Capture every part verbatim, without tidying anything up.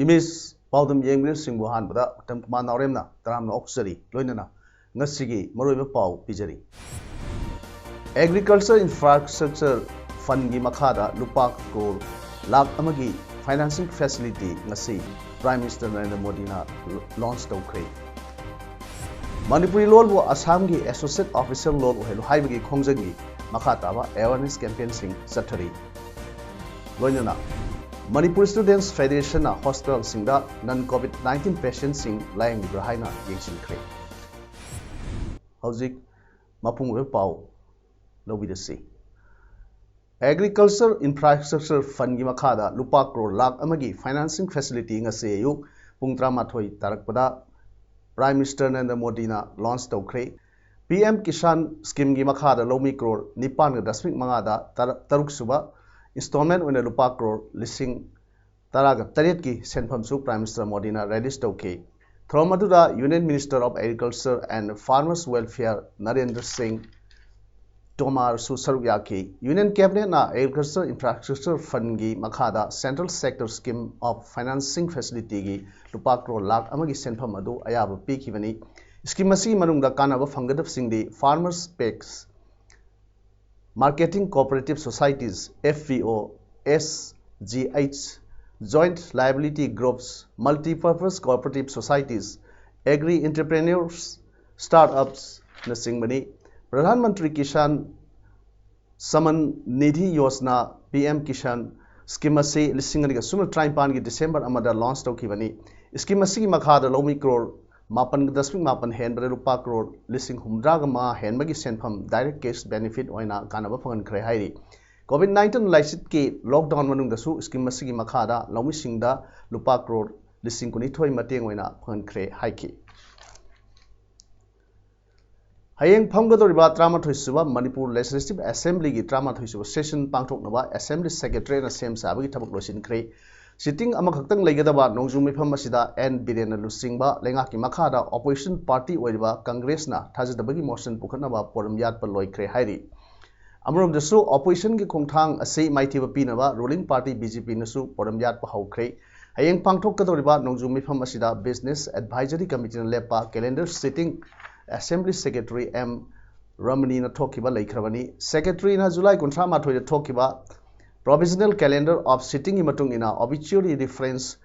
Image ꯄꯥꯎꯗꯝ ꯌꯦꯡꯕꯤꯔꯤꯕꯁꯤꯡꯕꯨ ꯑꯍꯥꯟꯕꯗ ꯎꯇꯝ ꯀꯨꯃꯥꯔ ꯅꯥꯎꯔꯦꯝꯅ ꯇꯔꯥꯝꯅ ꯑꯣꯛꯆꯔꯤ꯫ ꯂꯣꯏꯅꯅ ꯉꯁꯤꯒꯤ ꯃꯔꯨꯑꯣꯏꯕ ꯄꯥꯎ ꯄꯤꯖꯔꯤ꯫ Agriculture Infrastructure Fundꯒꯤ ꯃꯈꯥꯗ ꯂꯨꯄꯥ ꯀ꯭ꯔꯣꯔ ꯂꯥꯈ ꯑꯃꯒꯤ financing facility ꯉꯁꯤ Prime Minister ꯅꯔꯦꯟꯗ꯭ꯔ ꯃꯣꯗꯤꯅ launch ꯇꯧꯈ꯭ꯔꯦ꯫ ꯃꯅꯤꯄꯨꯔꯤ ꯂꯣꯜꯕꯨ ꯑꯁꯥꯝꯒꯤ associate official ꯂꯣꯜ ꯑꯣꯏꯍꯜꯂꯨ ꯍꯥꯏꯕꯒꯤ ꯈꯣꯡꯖꯪꯒꯤ ꯃꯈꯥ ꯇꯥꯕ awareness campaignꯁꯤꯡ ꯆꯠꯊꯔꯤ꯫ ꯂꯣꯏꯅꯅ Manipur Students Federationꯅ hospitalꯁꯤꯡꯗ non COVID nineteen patientꯁꯤꯡ ꯂꯥꯌꯦꯡꯂꯤꯕ꯭ꯔꯥ ꯍꯥꯏꯅ ꯌꯦꯡꯁꯤꯟꯈ꯭ꯔꯦ꯫ ꯍꯧꯖꯤꯛ ꯃꯄꯨꯡ ꯑꯣꯏꯕ ꯄꯥꯎ ꯂꯧꯕꯤꯔꯁꯤ꯫ Agriculture Infrastructure Fundꯒꯤ ꯃꯈꯥꯗ ꯂꯨꯄꯥ ꯀ꯭ꯔꯣꯔ ꯂꯥꯈ ꯑꯃꯒꯤ financing facility ꯉꯁꯤ ꯑꯌꯨꯛ ꯄꯨꯡ ꯇꯔꯥꯃꯥꯊꯣꯏ ꯇꯥꯔꯛꯄꯗ Prime Minister ꯅꯔꯦꯟꯗ꯭ꯔ ꯃꯣꯗꯤꯅ launch ꯇꯧꯈ꯭ꯔꯦ꯫ ꯄꯤ ꯑꯦꯝ ꯀꯤꯁꯥꯟ schemeꯒꯤ ꯃꯈꯥꯗ ꯂꯧꯃꯤ ꯀ꯭ꯔꯣꯔ ꯅꯤꯄꯥꯟꯒ ꯗꯁꯃꯤꯛ ꯃꯉꯥꯗ ꯇꯔ-, ꯇꯔꯨꯛ ꯁꯨꯕ installment ꯑꯣꯏꯅ ꯂꯨꯄꯥ ꯀ꯭ꯔꯣꯔ ꯂꯤꯁꯤꯡ ꯇꯔꯥꯒ ꯇꯔꯦꯠꯀꯤ ꯁꯦꯟꯐꯝꯁꯨ Prime Minister ꯃꯣꯗꯤꯅ release ꯇꯧꯈꯤ꯫ ꯊꯧꯔꯝ ꯑꯗꯨꯗ Union Minister of Agriculture and Farmers Welfare Narendra ꯁꯤꯡ ꯇꯣꯃꯥꯔꯁꯨ ꯁꯔꯨꯛ ꯌꯥꯈꯤ꯫ Union Cabinetꯅ Agriculture Infrastructure Fundꯒꯤ ꯃꯈꯥꯗ Central Sector Scheme of Financing Facilityꯒꯤ ꯂꯨꯄꯥ ꯀ꯭ꯔꯣꯔ ꯂꯥꯈ ꯑꯃꯒꯤ ꯁꯦꯟꯐꯝ ꯑꯗꯨ ꯑꯌꯥꯕ ꯄꯤꯈꯤꯕꯅꯤ꯫ Scheme ꯑꯁꯤꯒꯤ ꯃꯅꯨꯡꯗ ꯀꯥꯟꯅꯕ ꯐꯪꯒꯗꯕꯁꯤꯡꯗꯤ farmers packs, Marketing Cooperative Societies, F P O, S G H, Joint Liability Groups, Multipurpose Cooperative Societies, Agri Entrepreneurs, Startups ꯅꯆꯤꯡꯕꯅꯤ꯫ Pradhan Mantri Kisan ꯁꯃꯟ Nidhi Yojana, P M Kisan scheme ꯑꯁꯤ ꯂꯤꯁꯤꯡ ꯑꯅꯤꯒ ꯁꯨꯞꯅ ꯇꯔꯥꯅꯤꯄꯥꯟꯒꯤ December ꯑꯃꯗ launch ꯇꯧꯈꯤꯕꯅꯤ꯫ Scheme ꯑꯁꯤꯒꯤ ꯃꯈꯥꯗ ꯂꯧꯃꯤ ꯀ꯭ꯔꯣꯔ ꯃꯥꯄꯟ ꯗꯁꯃꯤꯛ ꯃꯥꯄꯟ ꯍꯦꯟꯕꯗ ꯂꯨꯄꯥ ꯀ꯭ꯔꯣꯔ ꯂꯤꯁꯤꯡ ꯍꯨꯝꯐꯨꯇꯔꯥꯒ ꯃꯉꯥ ꯍꯦꯟꯕꯒꯤ ꯁꯦꯟꯐꯝ direct cash benefit ꯑꯣꯏꯅ ꯀꯥꯟꯅꯕ ꯐꯪꯍꯟꯈ꯭ꯔꯦ ꯍꯥꯏꯔꯤ꯫ ꯀꯣꯚꯤꯗ ꯅꯥꯏꯟꯇꯤꯟ ꯂꯥꯏꯆꯠꯀꯤ ꯂꯣꯛꯗꯥꯎꯟ ꯃꯅꯨꯡꯗꯁꯨ ꯁ꯭ꯀꯤꯝ ꯑꯁꯤꯒꯤ ꯃꯈꯥꯗ ꯂꯧꯃꯤꯁꯤꯡꯗ ꯂꯨꯄꯥ ꯀ꯭ꯔꯣꯔ ꯂꯤꯁꯤꯡ ꯀꯨꯟꯅꯤꯊꯣꯏ ꯃꯇꯦꯡ ꯑꯣꯏꯅ ꯐꯪꯍꯟꯈ꯭ꯔꯦ ꯍꯥꯏꯈꯤ꯫ ꯍꯌꯦꯡ ꯐꯝꯒꯗꯧꯔꯤꯕ ꯇꯔꯥꯃꯥꯊꯣꯏ ꯁꯨꯕ ꯃꯅꯤꯄꯨꯔ ꯂꯦꯖꯤꯁꯂꯦꯇꯤꯚ ꯑꯦꯁꯦꯝꯕ꯭ꯂꯤꯒꯤ ꯇꯔꯥꯃꯥꯊꯣꯏ ꯁꯨꯕ ꯁꯦꯁꯟ ꯄꯥꯡꯊꯣꯛꯅꯕ ꯑꯦꯁꯦꯝꯕ꯭ꯂꯤ ꯁꯦꯀ꯭ꯔꯦꯇꯔꯤꯌꯦꯠꯅ ꯁꯦꯝ ꯁꯥꯕꯒꯤ ꯊꯕꯛ ꯂꯣꯏꯁꯤꯟꯈ꯭ꯔꯦ꯫ ꯁꯤꯇꯤꯡ ꯑꯃꯈꯛꯇꯪ ꯂꯩꯒꯗꯕ ꯅꯣꯡꯖꯨ ꯃꯤꯐꯝ ꯑꯁꯤꯗ ꯑꯦꯟ ꯕꯤꯔꯦꯟꯅ ꯂꯨꯆꯤꯡꯕ ꯂꯩꯉꯥꯛꯀꯤ ꯃꯈꯥꯗ ꯑꯣꯄꯣꯖꯤꯁꯟ ꯄꯥꯔꯇꯤ ꯑꯣꯏꯔꯤꯕ ꯀꯪꯒ꯭ꯔꯦꯁꯅ ꯊꯥꯖꯗꯕꯒꯤ ꯃꯣꯁꯟ ꯄꯨꯈꯠꯅꯕ ꯄꯣꯔꯝ ꯌꯥꯠꯄ ꯂꯣꯏꯈ꯭ꯔꯦ ꯍꯥꯏꯔꯤ꯫ ꯑꯃꯔꯣꯝꯗꯁꯨ ꯑꯣꯄꯣꯖꯤꯁꯟꯒꯤ ꯈꯣꯡꯊꯥꯡ ꯑꯁꯤ ꯃꯥꯏꯊꯤꯕ ꯄꯤꯅꯕ ꯔꯨꯂꯤꯡ ꯄꯥꯔꯇꯤ ꯕꯤ ꯖꯦ ꯄꯤꯅꯁꯨ ꯄꯣꯔꯝ ꯌꯥꯠꯄ ꯍꯧꯈ꯭ꯔꯦ꯫ ꯍꯌꯦꯡ ꯄꯥꯡꯊꯣꯛꯀꯗꯧꯔꯤꯕ ꯅꯣꯡꯖꯨ ꯃꯤꯐꯝ ꯑꯁꯤꯗ ꯕꯤꯖꯤꯅꯦꯁ ꯑꯦꯗꯚꯥꯏꯖꯔꯤ ꯀꯃꯤꯇꯤꯅ ꯂꯦꯞꯄ calendar sitting assembly secretary M ꯔꯃꯅꯤꯅ ꯊꯣꯛꯈꯤꯕ ꯂꯩꯈ꯭ꯔꯕꯅꯤ꯫ ꯁꯦꯀ꯭ꯔꯦꯇꯔꯤꯅ ꯖꯨꯂꯥꯏ ꯀꯨꯟꯊ꯭ꯔꯥ ꯃꯥꯊꯣꯏꯗ ꯊꯣꯛꯈꯤꯕ ꯄ꯭ꯔꯣꯚꯤꯖꯅꯦꯜ ꯀꯦꯂꯦꯟꯗꯔ ꯑꯣꯐ ꯁꯤꯇꯤꯡꯒꯤ ꯃꯇꯨꯡ ꯏꯟꯅ ꯑꯣꯕꯤꯆ꯭ꯌꯨꯔꯤ reference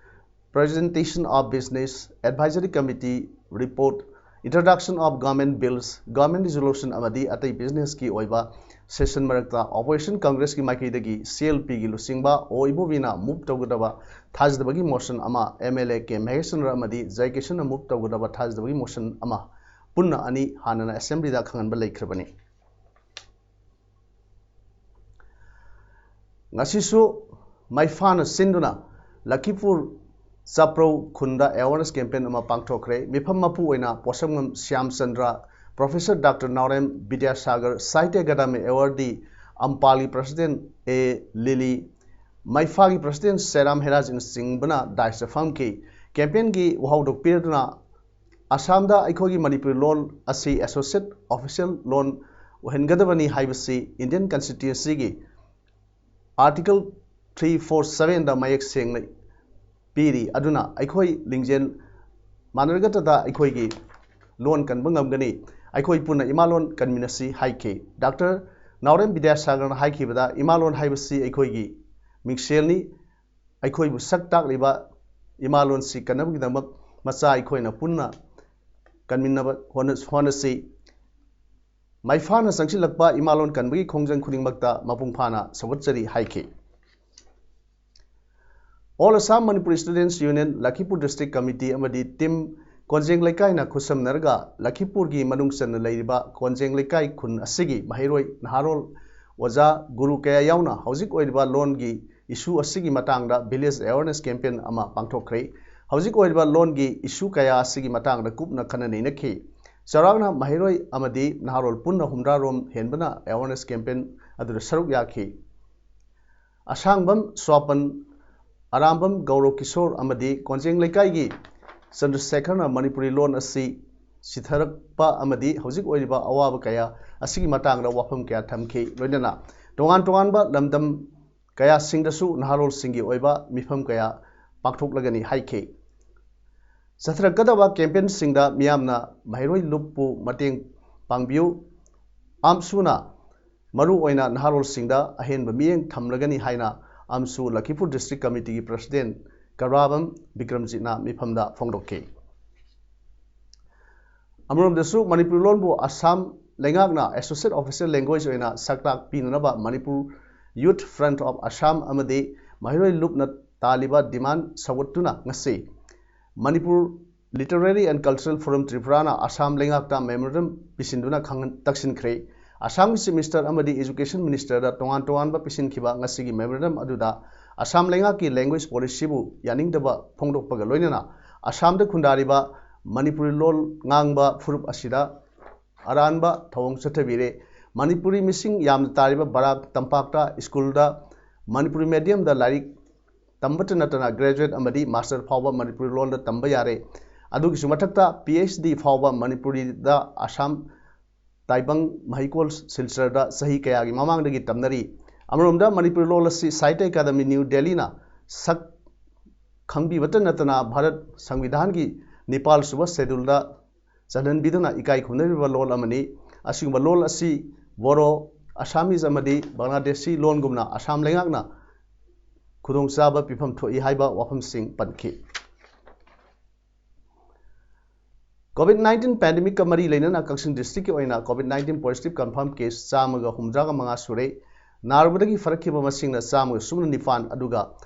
presentation of business, advisory committee report, introduction of government bills, government resolution ꯑꯃꯗꯤ ꯑꯇꯩ ꯕꯤꯖꯤꯅꯦꯁꯀꯤ ꯑꯣꯏꯕ ꯁꯦꯁꯟ ꯃꯔꯛꯇ ꯑꯣꯄꯣꯖꯤꯁꯟ ꯀꯪꯒ꯭ꯔꯦꯁꯀꯤ ꯃꯥꯏꯀꯩꯗꯒꯤ ꯁꯤ ꯑꯦꯜ ꯄꯤꯒꯤ ꯂꯨꯆꯤꯡꯕ ꯑꯣ ꯏꯕꯣꯕꯤꯅ ꯃꯨꯚ ꯇꯧꯒꯗꯕ ꯊꯥꯖꯗꯕꯒꯤ ꯃꯣꯁꯟ ꯑꯃ, ꯑꯦꯝ ꯑꯦꯜ ꯑꯦ ꯀꯦ ꯃꯍꯦꯁꯟꯗ꯭ꯔ ꯑꯃꯗꯤ ꯖꯌꯀꯤꯁꯟꯅ ꯃꯨꯚ ꯇꯧꯒꯗꯕ ꯊꯥꯖꯗꯕꯒꯤ ꯃꯣꯁꯟ ꯑꯃ, ꯄꯨꯟꯅ ꯑꯅꯤ ꯍꯥꯟꯅꯅ ꯑꯦꯁꯦꯝꯕ꯭ꯂꯤꯗ ꯈꯪꯍꯟꯕ ꯂꯩꯈ꯭ꯔꯕꯅꯤ꯫ ꯉꯁꯤꯁꯨ ꯃꯩꯐꯥꯅ ꯁꯤꯟꯗꯨꯅ ꯂꯈꯤꯄꯨꯔ ꯆꯥꯄ꯭ꯔꯧ ꯈꯨꯟꯗ ꯑꯦꯋꯥꯔꯅꯦꯁ ꯀꯦꯝꯄꯦꯟ ꯑꯃ ꯄꯥꯡꯊꯣꯛꯈ꯭ꯔꯦ꯫ ꯃꯤꯐꯝ ꯃꯄꯨ ꯑꯣꯏꯅ ꯄꯣꯠꯁꯪꯕꯝ ꯁ꯭ꯌꯥꯝꯆꯟꯗ꯭ꯔ, ꯄ꯭ꯔꯣꯐꯦꯁꯔ ꯗꯥꯛꯇꯔ ꯅꯥꯎꯔꯦꯝ ꯕꯤꯗ꯭ꯌꯥꯁꯥꯒꯔ, ꯁꯥꯍꯤꯇ꯭ꯌ ꯑꯀꯥꯗꯃꯤ ꯑꯦꯋꯥꯔꯗꯤ ꯑꯝꯄꯥꯂꯤ ꯄ꯭ꯔꯁꯤꯗꯦꯟ ꯑꯦ ꯂꯤꯂꯤ, ꯃꯩꯐꯥꯒꯤ ꯄ꯭ꯔꯁꯤꯗꯦꯟ ꯁꯦꯔꯥꯝ ꯍꯦꯔꯥꯖꯅꯆꯤꯡꯕꯅ ꯗꯥꯏꯁꯇ ꯐꯝꯈꯤ꯫ ꯀꯦꯝꯄꯦꯟꯒꯤ ꯋꯥꯍꯧꯗꯣꯛ ꯄꯤꯔꯗꯨꯅ ꯑꯁꯥꯝꯗ ꯑꯩꯈꯣꯏꯒꯤ ꯃꯅꯤꯄꯨꯔꯤ ꯂꯣꯟ ꯑꯁꯤ ꯑꯦꯁꯣꯁꯤꯌꯦꯠ ꯑꯣꯐꯤꯁꯤꯌꯦꯜ ꯂꯣꯟ ꯑꯣꯏꯍꯟꯒꯗꯕꯅꯤ ꯍꯥꯏꯕꯁꯤ ꯏꯟꯗꯤꯌꯟ ꯀꯟꯁꯇꯤꯇ꯭ꯌꯨꯁꯟꯒꯤ ꯑꯥꯔꯇꯤꯀꯜ ꯊ꯭ꯔꯤ ꯐꯣꯔ ꯁꯚꯦꯟꯗ ꯃꯌꯦꯛ ꯁꯦꯡꯅ ꯄꯤꯔꯤ꯫ ꯑꯗꯨꯅ ꯑꯩꯈꯣꯏ ꯂꯤꯡꯖꯦꯜ ꯃꯥꯟꯅꯔꯒꯇꯗ ꯑꯩꯈꯣꯏꯒꯤ ꯂꯣꯟ ꯀꯟꯕ ꯉꯝꯒꯅꯤ꯫ ꯑꯩꯈꯣꯏ ꯄꯨꯟꯅ ꯏꯃꯥ ꯂꯣꯟ ꯀꯟꯃꯤꯟꯅꯁꯤ ꯍꯥꯏꯈꯤ꯫ ꯗꯥꯛꯇꯔ ꯅꯥꯎꯔꯦꯝ ꯕꯤꯗ꯭ꯌꯥꯁꯥꯒꯔꯅ ꯍꯥꯏꯈꯤꯕꯗ, ꯏꯃꯥ ꯂꯣꯟ ꯍꯥꯏꯕꯁꯤ ꯑꯩꯈꯣꯏꯒꯤ ꯃꯤꯡꯁꯦꯜꯅꯤ꯫ ꯑꯩꯈꯣꯏꯕꯨ ꯁꯛ ꯇꯥꯛꯂꯤꯕ ꯏꯃꯥ ꯂꯣꯟꯁꯤ ꯀꯟꯅꯕꯒꯤꯗꯃꯛ ꯃꯆꯥ ꯑꯩꯈꯣꯏꯅ ꯄꯨꯟꯅ ꯀꯟꯃꯤꯟꯅꯕ ꯍꯣꯠꯅ-, ꯍꯣꯠꯅꯁꯤ꯫ ꯃꯩꯐꯥꯅ ꯆꯪꯁꯤꯜꯂꯛꯄ ꯏꯃꯥ ꯂꯣꯟ ꯀꯟꯕꯒꯤ ꯈꯣꯡꯖꯪ ꯈꯨꯗꯤꯡꯃꯛꯇ ꯃꯄꯨꯡ ꯐꯥꯅ ꯁꯧꯒꯠꯆꯔꯤ ꯍꯥꯏꯈꯤ꯫ All Assam Manipuri Students Union, ꯂꯈꯤꯄꯨꯔ District Committee ꯑꯃꯗꯤ ꯇꯤꯝ ꯀꯣꯟꯖꯦꯡ ꯂꯩꯀꯥꯏꯅ ꯈꯨꯠꯁꯝꯅꯔꯒ ꯂꯈꯤꯄꯨꯔꯒꯤ ꯃꯅꯨꯡ ꯆꯟꯅ ꯂꯩꯔꯤꯕ ꯀꯣꯟꯖꯦꯡ ꯂꯩꯀꯥꯏ ꯈꯨꯟ ꯑꯁꯤꯒꯤ ꯃꯍꯩꯔꯣꯏ ꯅꯍꯥꯔꯣꯜ ꯑꯣꯖꯥ, ꯒꯨꯔꯨ ꯀꯌꯥ ꯌꯥꯎꯅ ꯍꯧꯖꯤꯛ ꯑꯣꯏꯔꯤꯕ ꯂꯣꯟꯒꯤ issue ꯑꯁꯤꯒꯤ ꯃꯇꯥꯡꯗ village awareness campaign ꯑꯃ ꯄꯥꯡꯊꯣꯛꯈ꯭ꯔꯦ꯫ ꯍꯧꯖꯤꯛ ꯑꯣꯏꯔꯤꯕ ꯂꯣꯟꯒꯤ issue ꯀꯌꯥ ꯑꯁꯤꯒꯤ ꯃꯇꯥꯡꯗ ꯀꯨꯞꯅ ꯈꯟꯅ ꯅꯩꯅꯈꯤ꯫ ꯆꯥꯎꯔꯥꯛꯅ ꯃꯍꯩꯔꯣꯏ ꯑꯃꯗꯤ ꯅꯍꯥꯔꯣꯜ ꯄꯨꯟꯅ ꯍꯨꯝꯗ꯭ꯔꯥ ꯔꯣꯝ ꯍꯦꯟꯕꯅ awareness campaign ꯑꯗꯨꯗ ꯁꯔꯨꯛ ꯌꯥꯈꯤ꯫ ꯑꯁꯥꯡꯕꯝ ꯁ꯭ꯋꯥꯄꯟ, ꯑꯔꯥꯝꯕꯝ ꯒꯧꯔꯕ ꯀꯤꯁꯣꯔ ꯑꯃꯗꯤ ꯀꯣꯟꯖꯦꯡ ꯂꯩꯀꯥꯏꯒꯤ ꯆꯟꯗ꯭ꯔꯁꯦꯈꯔꯅ ꯃꯅꯤꯄꯨꯔꯤ ꯂꯣꯟ ꯑꯁꯤ ꯁꯤꯊꯔꯛꯄ ꯑꯃꯗꯤ ꯍꯧꯖꯤꯛ ꯑꯣꯏꯔꯤꯕ ꯑꯋꯥꯕ ꯀꯌꯥ ꯑꯁꯤꯒꯤ ꯃꯇꯥꯡꯗ ꯋꯥꯐꯝ ꯀꯌꯥ ꯊꯝꯈꯤ꯫ ꯂꯣꯏꯅꯅ ꯇꯣꯉꯥꯟ ꯇꯣꯉꯥꯟꯕ ꯂꯝꯗꯝ ꯀꯌꯥꯁꯤꯡꯗꯁꯨ ꯅꯍꯥꯔꯣꯜꯁꯤꯡꯒꯤ ꯑꯣꯏꯕ ꯃꯤꯐꯝ ꯀꯌꯥ ꯄꯥꯡꯊꯣꯛꯂꯒꯅꯤ ꯍꯥꯏꯈꯤ꯫ ꯆꯠꯊꯔꯛꯀꯗꯕ campaignꯁꯤꯡꯗ ꯃꯤꯌꯥꯝꯅ ꯃꯍꯩꯔꯣꯏ ꯂꯨꯞꯄꯨ ꯃꯇꯦꯡ ꯄꯥꯡꯕꯤꯌꯨ꯫ ꯑꯥꯝꯁꯨꯅ ꯃꯔꯨ ꯑꯣꯏꯅ ꯅꯍꯥꯔꯣꯜꯁꯤꯡꯗ ꯑꯍꯦꯟꯕ ꯃꯤꯠꯌꯦꯡ ꯊꯝꯂꯒꯅꯤ ꯍꯥꯏꯅ ꯑꯥꯝꯁꯨ ꯂꯈꯤꯄꯨꯔ district committeeꯒꯤ president ꯀꯔꯥꯕꯝ ꯕꯤꯀ꯭ꯔꯝꯖꯤꯠꯅ ꯃꯤꯐꯝꯗ ꯐꯣꯡꯗꯣꯛꯈꯤ꯫ ꯑꯃꯔꯣꯝꯗꯁꯨ ꯃꯅꯤꯄꯨꯔꯤ ꯂꯣꯟꯕꯨ ꯑꯁꯥꯝ ꯂꯩꯉꯥꯛꯅ associate official language ꯑꯣꯏꯅ ꯁꯛꯇꯥꯛ ꯄꯤꯅꯅꯕ Manipur Youth Front of Assam ꯑꯃꯗꯤ ꯃꯍꯩꯔꯣꯏ ꯂꯨꯞꯅ ꯇꯥꯜꯂꯤꯕ demand ꯁꯧꯒꯠꯇꯨꯅ ꯉꯁꯤ Manipur Literary and Cultural Forum Tripurana Assam ꯂꯩꯉꯥꯛꯇ memorandum ꯄꯤꯁꯤꯟꯗꯨꯅ ꯈꯪꯍꯟ-, ꯇꯛꯁꯤꯟꯈ꯭ꯔꯦ꯫ ꯑꯁꯥꯝꯒꯤ Chief Minister ꯑꯃꯗꯤ Education Ministerꯗ ꯇꯣꯉꯥꯟ ꯇꯣꯉꯥꯟꯕ ꯄꯤꯁꯤꯟꯈꯤꯕ ꯉꯁꯤꯒꯤ memorandum ꯑꯗꯨꯗ ꯑꯁꯥꯝ ꯂꯩꯉꯥꯛꯀꯤ language policyꯕꯨ ꯌꯥꯅꯤꯡꯗꯕ ꯐꯣꯡꯗꯣꯛꯄꯒ ꯂꯣꯏꯅꯅ ꯑꯁꯥꯝꯗ ꯈꯨꯟꯗꯥꯔꯤꯕ ꯃꯅꯤꯄꯨꯔꯤ ꯂꯣꯜ ꯉꯥꯡꯕ ꯐꯨꯔꯨꯞ ꯑꯁꯤꯗ ꯑꯔꯥꯟꯕ ꯊꯧꯑꯣꯡ ꯆꯠꯊꯕꯤꯔꯦ꯫ ꯃꯅꯤꯄꯨꯔꯤ ꯃꯤꯁꯤꯡ ꯌꯥꯝꯅ ꯇꯥꯔꯤꯕ ꯕꯔꯥꯛ ꯇꯝꯄꯥꯛꯇ ꯁ꯭ꯀꯨꯜꯗ ꯃꯅꯤꯄꯨꯔꯤ mediumꯗ ꯂꯥꯏꯔꯤꯛ ꯇꯝꯕꯇ ꯅꯠꯇꯅ graduate ꯑꯃꯗꯤ master ꯐꯥꯎꯕ ꯃꯅꯤꯄꯨꯔꯤ ꯂꯣꯟꯗ ꯇꯝꯕ ꯌꯥꯔꯦ꯫ ꯑꯗꯨꯒꯤꯁꯨ ꯃꯊꯛꯇ PhD ꯐꯥꯎꯕ ꯃꯅꯤꯄꯨꯔꯤꯗ ꯑꯁꯥꯝ ꯇꯥꯏꯕꯪ ꯃꯍꯩꯀꯣꯜ ꯁꯤꯜꯆꯔꯗ ꯆꯍꯤ ꯀꯌꯥꯒꯤ ꯃꯃꯥꯡꯗꯒꯤ ꯇꯝꯅꯔꯤ꯫ ꯑꯃꯔꯣꯝꯗ ꯃꯅꯤꯄꯨꯔꯤ ꯂꯣꯜ ꯑꯁꯤ Sahitya Academy New Delhiꯅ ꯁꯛ ꯈꯪꯕꯤꯕꯇ ꯅꯠꯇꯅ ꯚꯥꯔꯠ ꯁꯪꯕꯤꯙꯥꯟꯒꯤ ꯅꯤꯄꯥꯜ ꯁꯨꯕ scheduleꯗ ꯆꯜꯍꯟꯕꯤꯗꯨꯅ ꯏꯀꯥꯏ ꯈꯨꯝꯅꯔꯤꯕ ꯂꯣꯜ ꯑꯃꯅꯤ꯫ ꯑꯁꯤꯒꯨꯝꯕ ꯂꯣꯜ ꯑꯁꯤ ꯕꯣꯔꯣ, ꯑꯁꯥꯃꯤꯖ ꯑꯃꯗꯤ ꯕꯪꯒ꯭ꯂꯥꯗꯦꯁꯤ ꯂꯣꯟꯒꯨꯝꯅ ꯑꯁꯥꯝ ꯂꯩꯉꯥꯛꯅ ꯈꯨꯗꯣꯡꯆꯥꯕ ꯄꯤꯐꯝ ꯊꯣꯛꯏ ꯍꯥꯏꯕ ꯋꯥꯐꯝꯁꯤꯡ ꯄꯟꯈꯤ꯫ COVID nineteen pandemicꯀ ꯃꯔꯤ ꯂꯩꯅꯅ ꯀꯛꯆꯤꯡ districtꯀꯤ ꯑꯣꯏꯅ COVID nineteen positive confirm case ꯆꯥꯝꯃꯒ ꯍꯨꯝꯐꯨꯇꯔꯥ ꯃꯉꯥ ꯁꯨꯔꯦ꯫ ꯅꯥꯔꯨꯕꯗꯒꯤ ꯐꯔꯛꯈꯤꯕ ꯃꯁꯤꯡꯅ ꯆꯥꯝꯃꯒ ꯁꯨꯞꯅ ꯅꯤꯄꯥꯟ, ꯑꯗꯨꯒ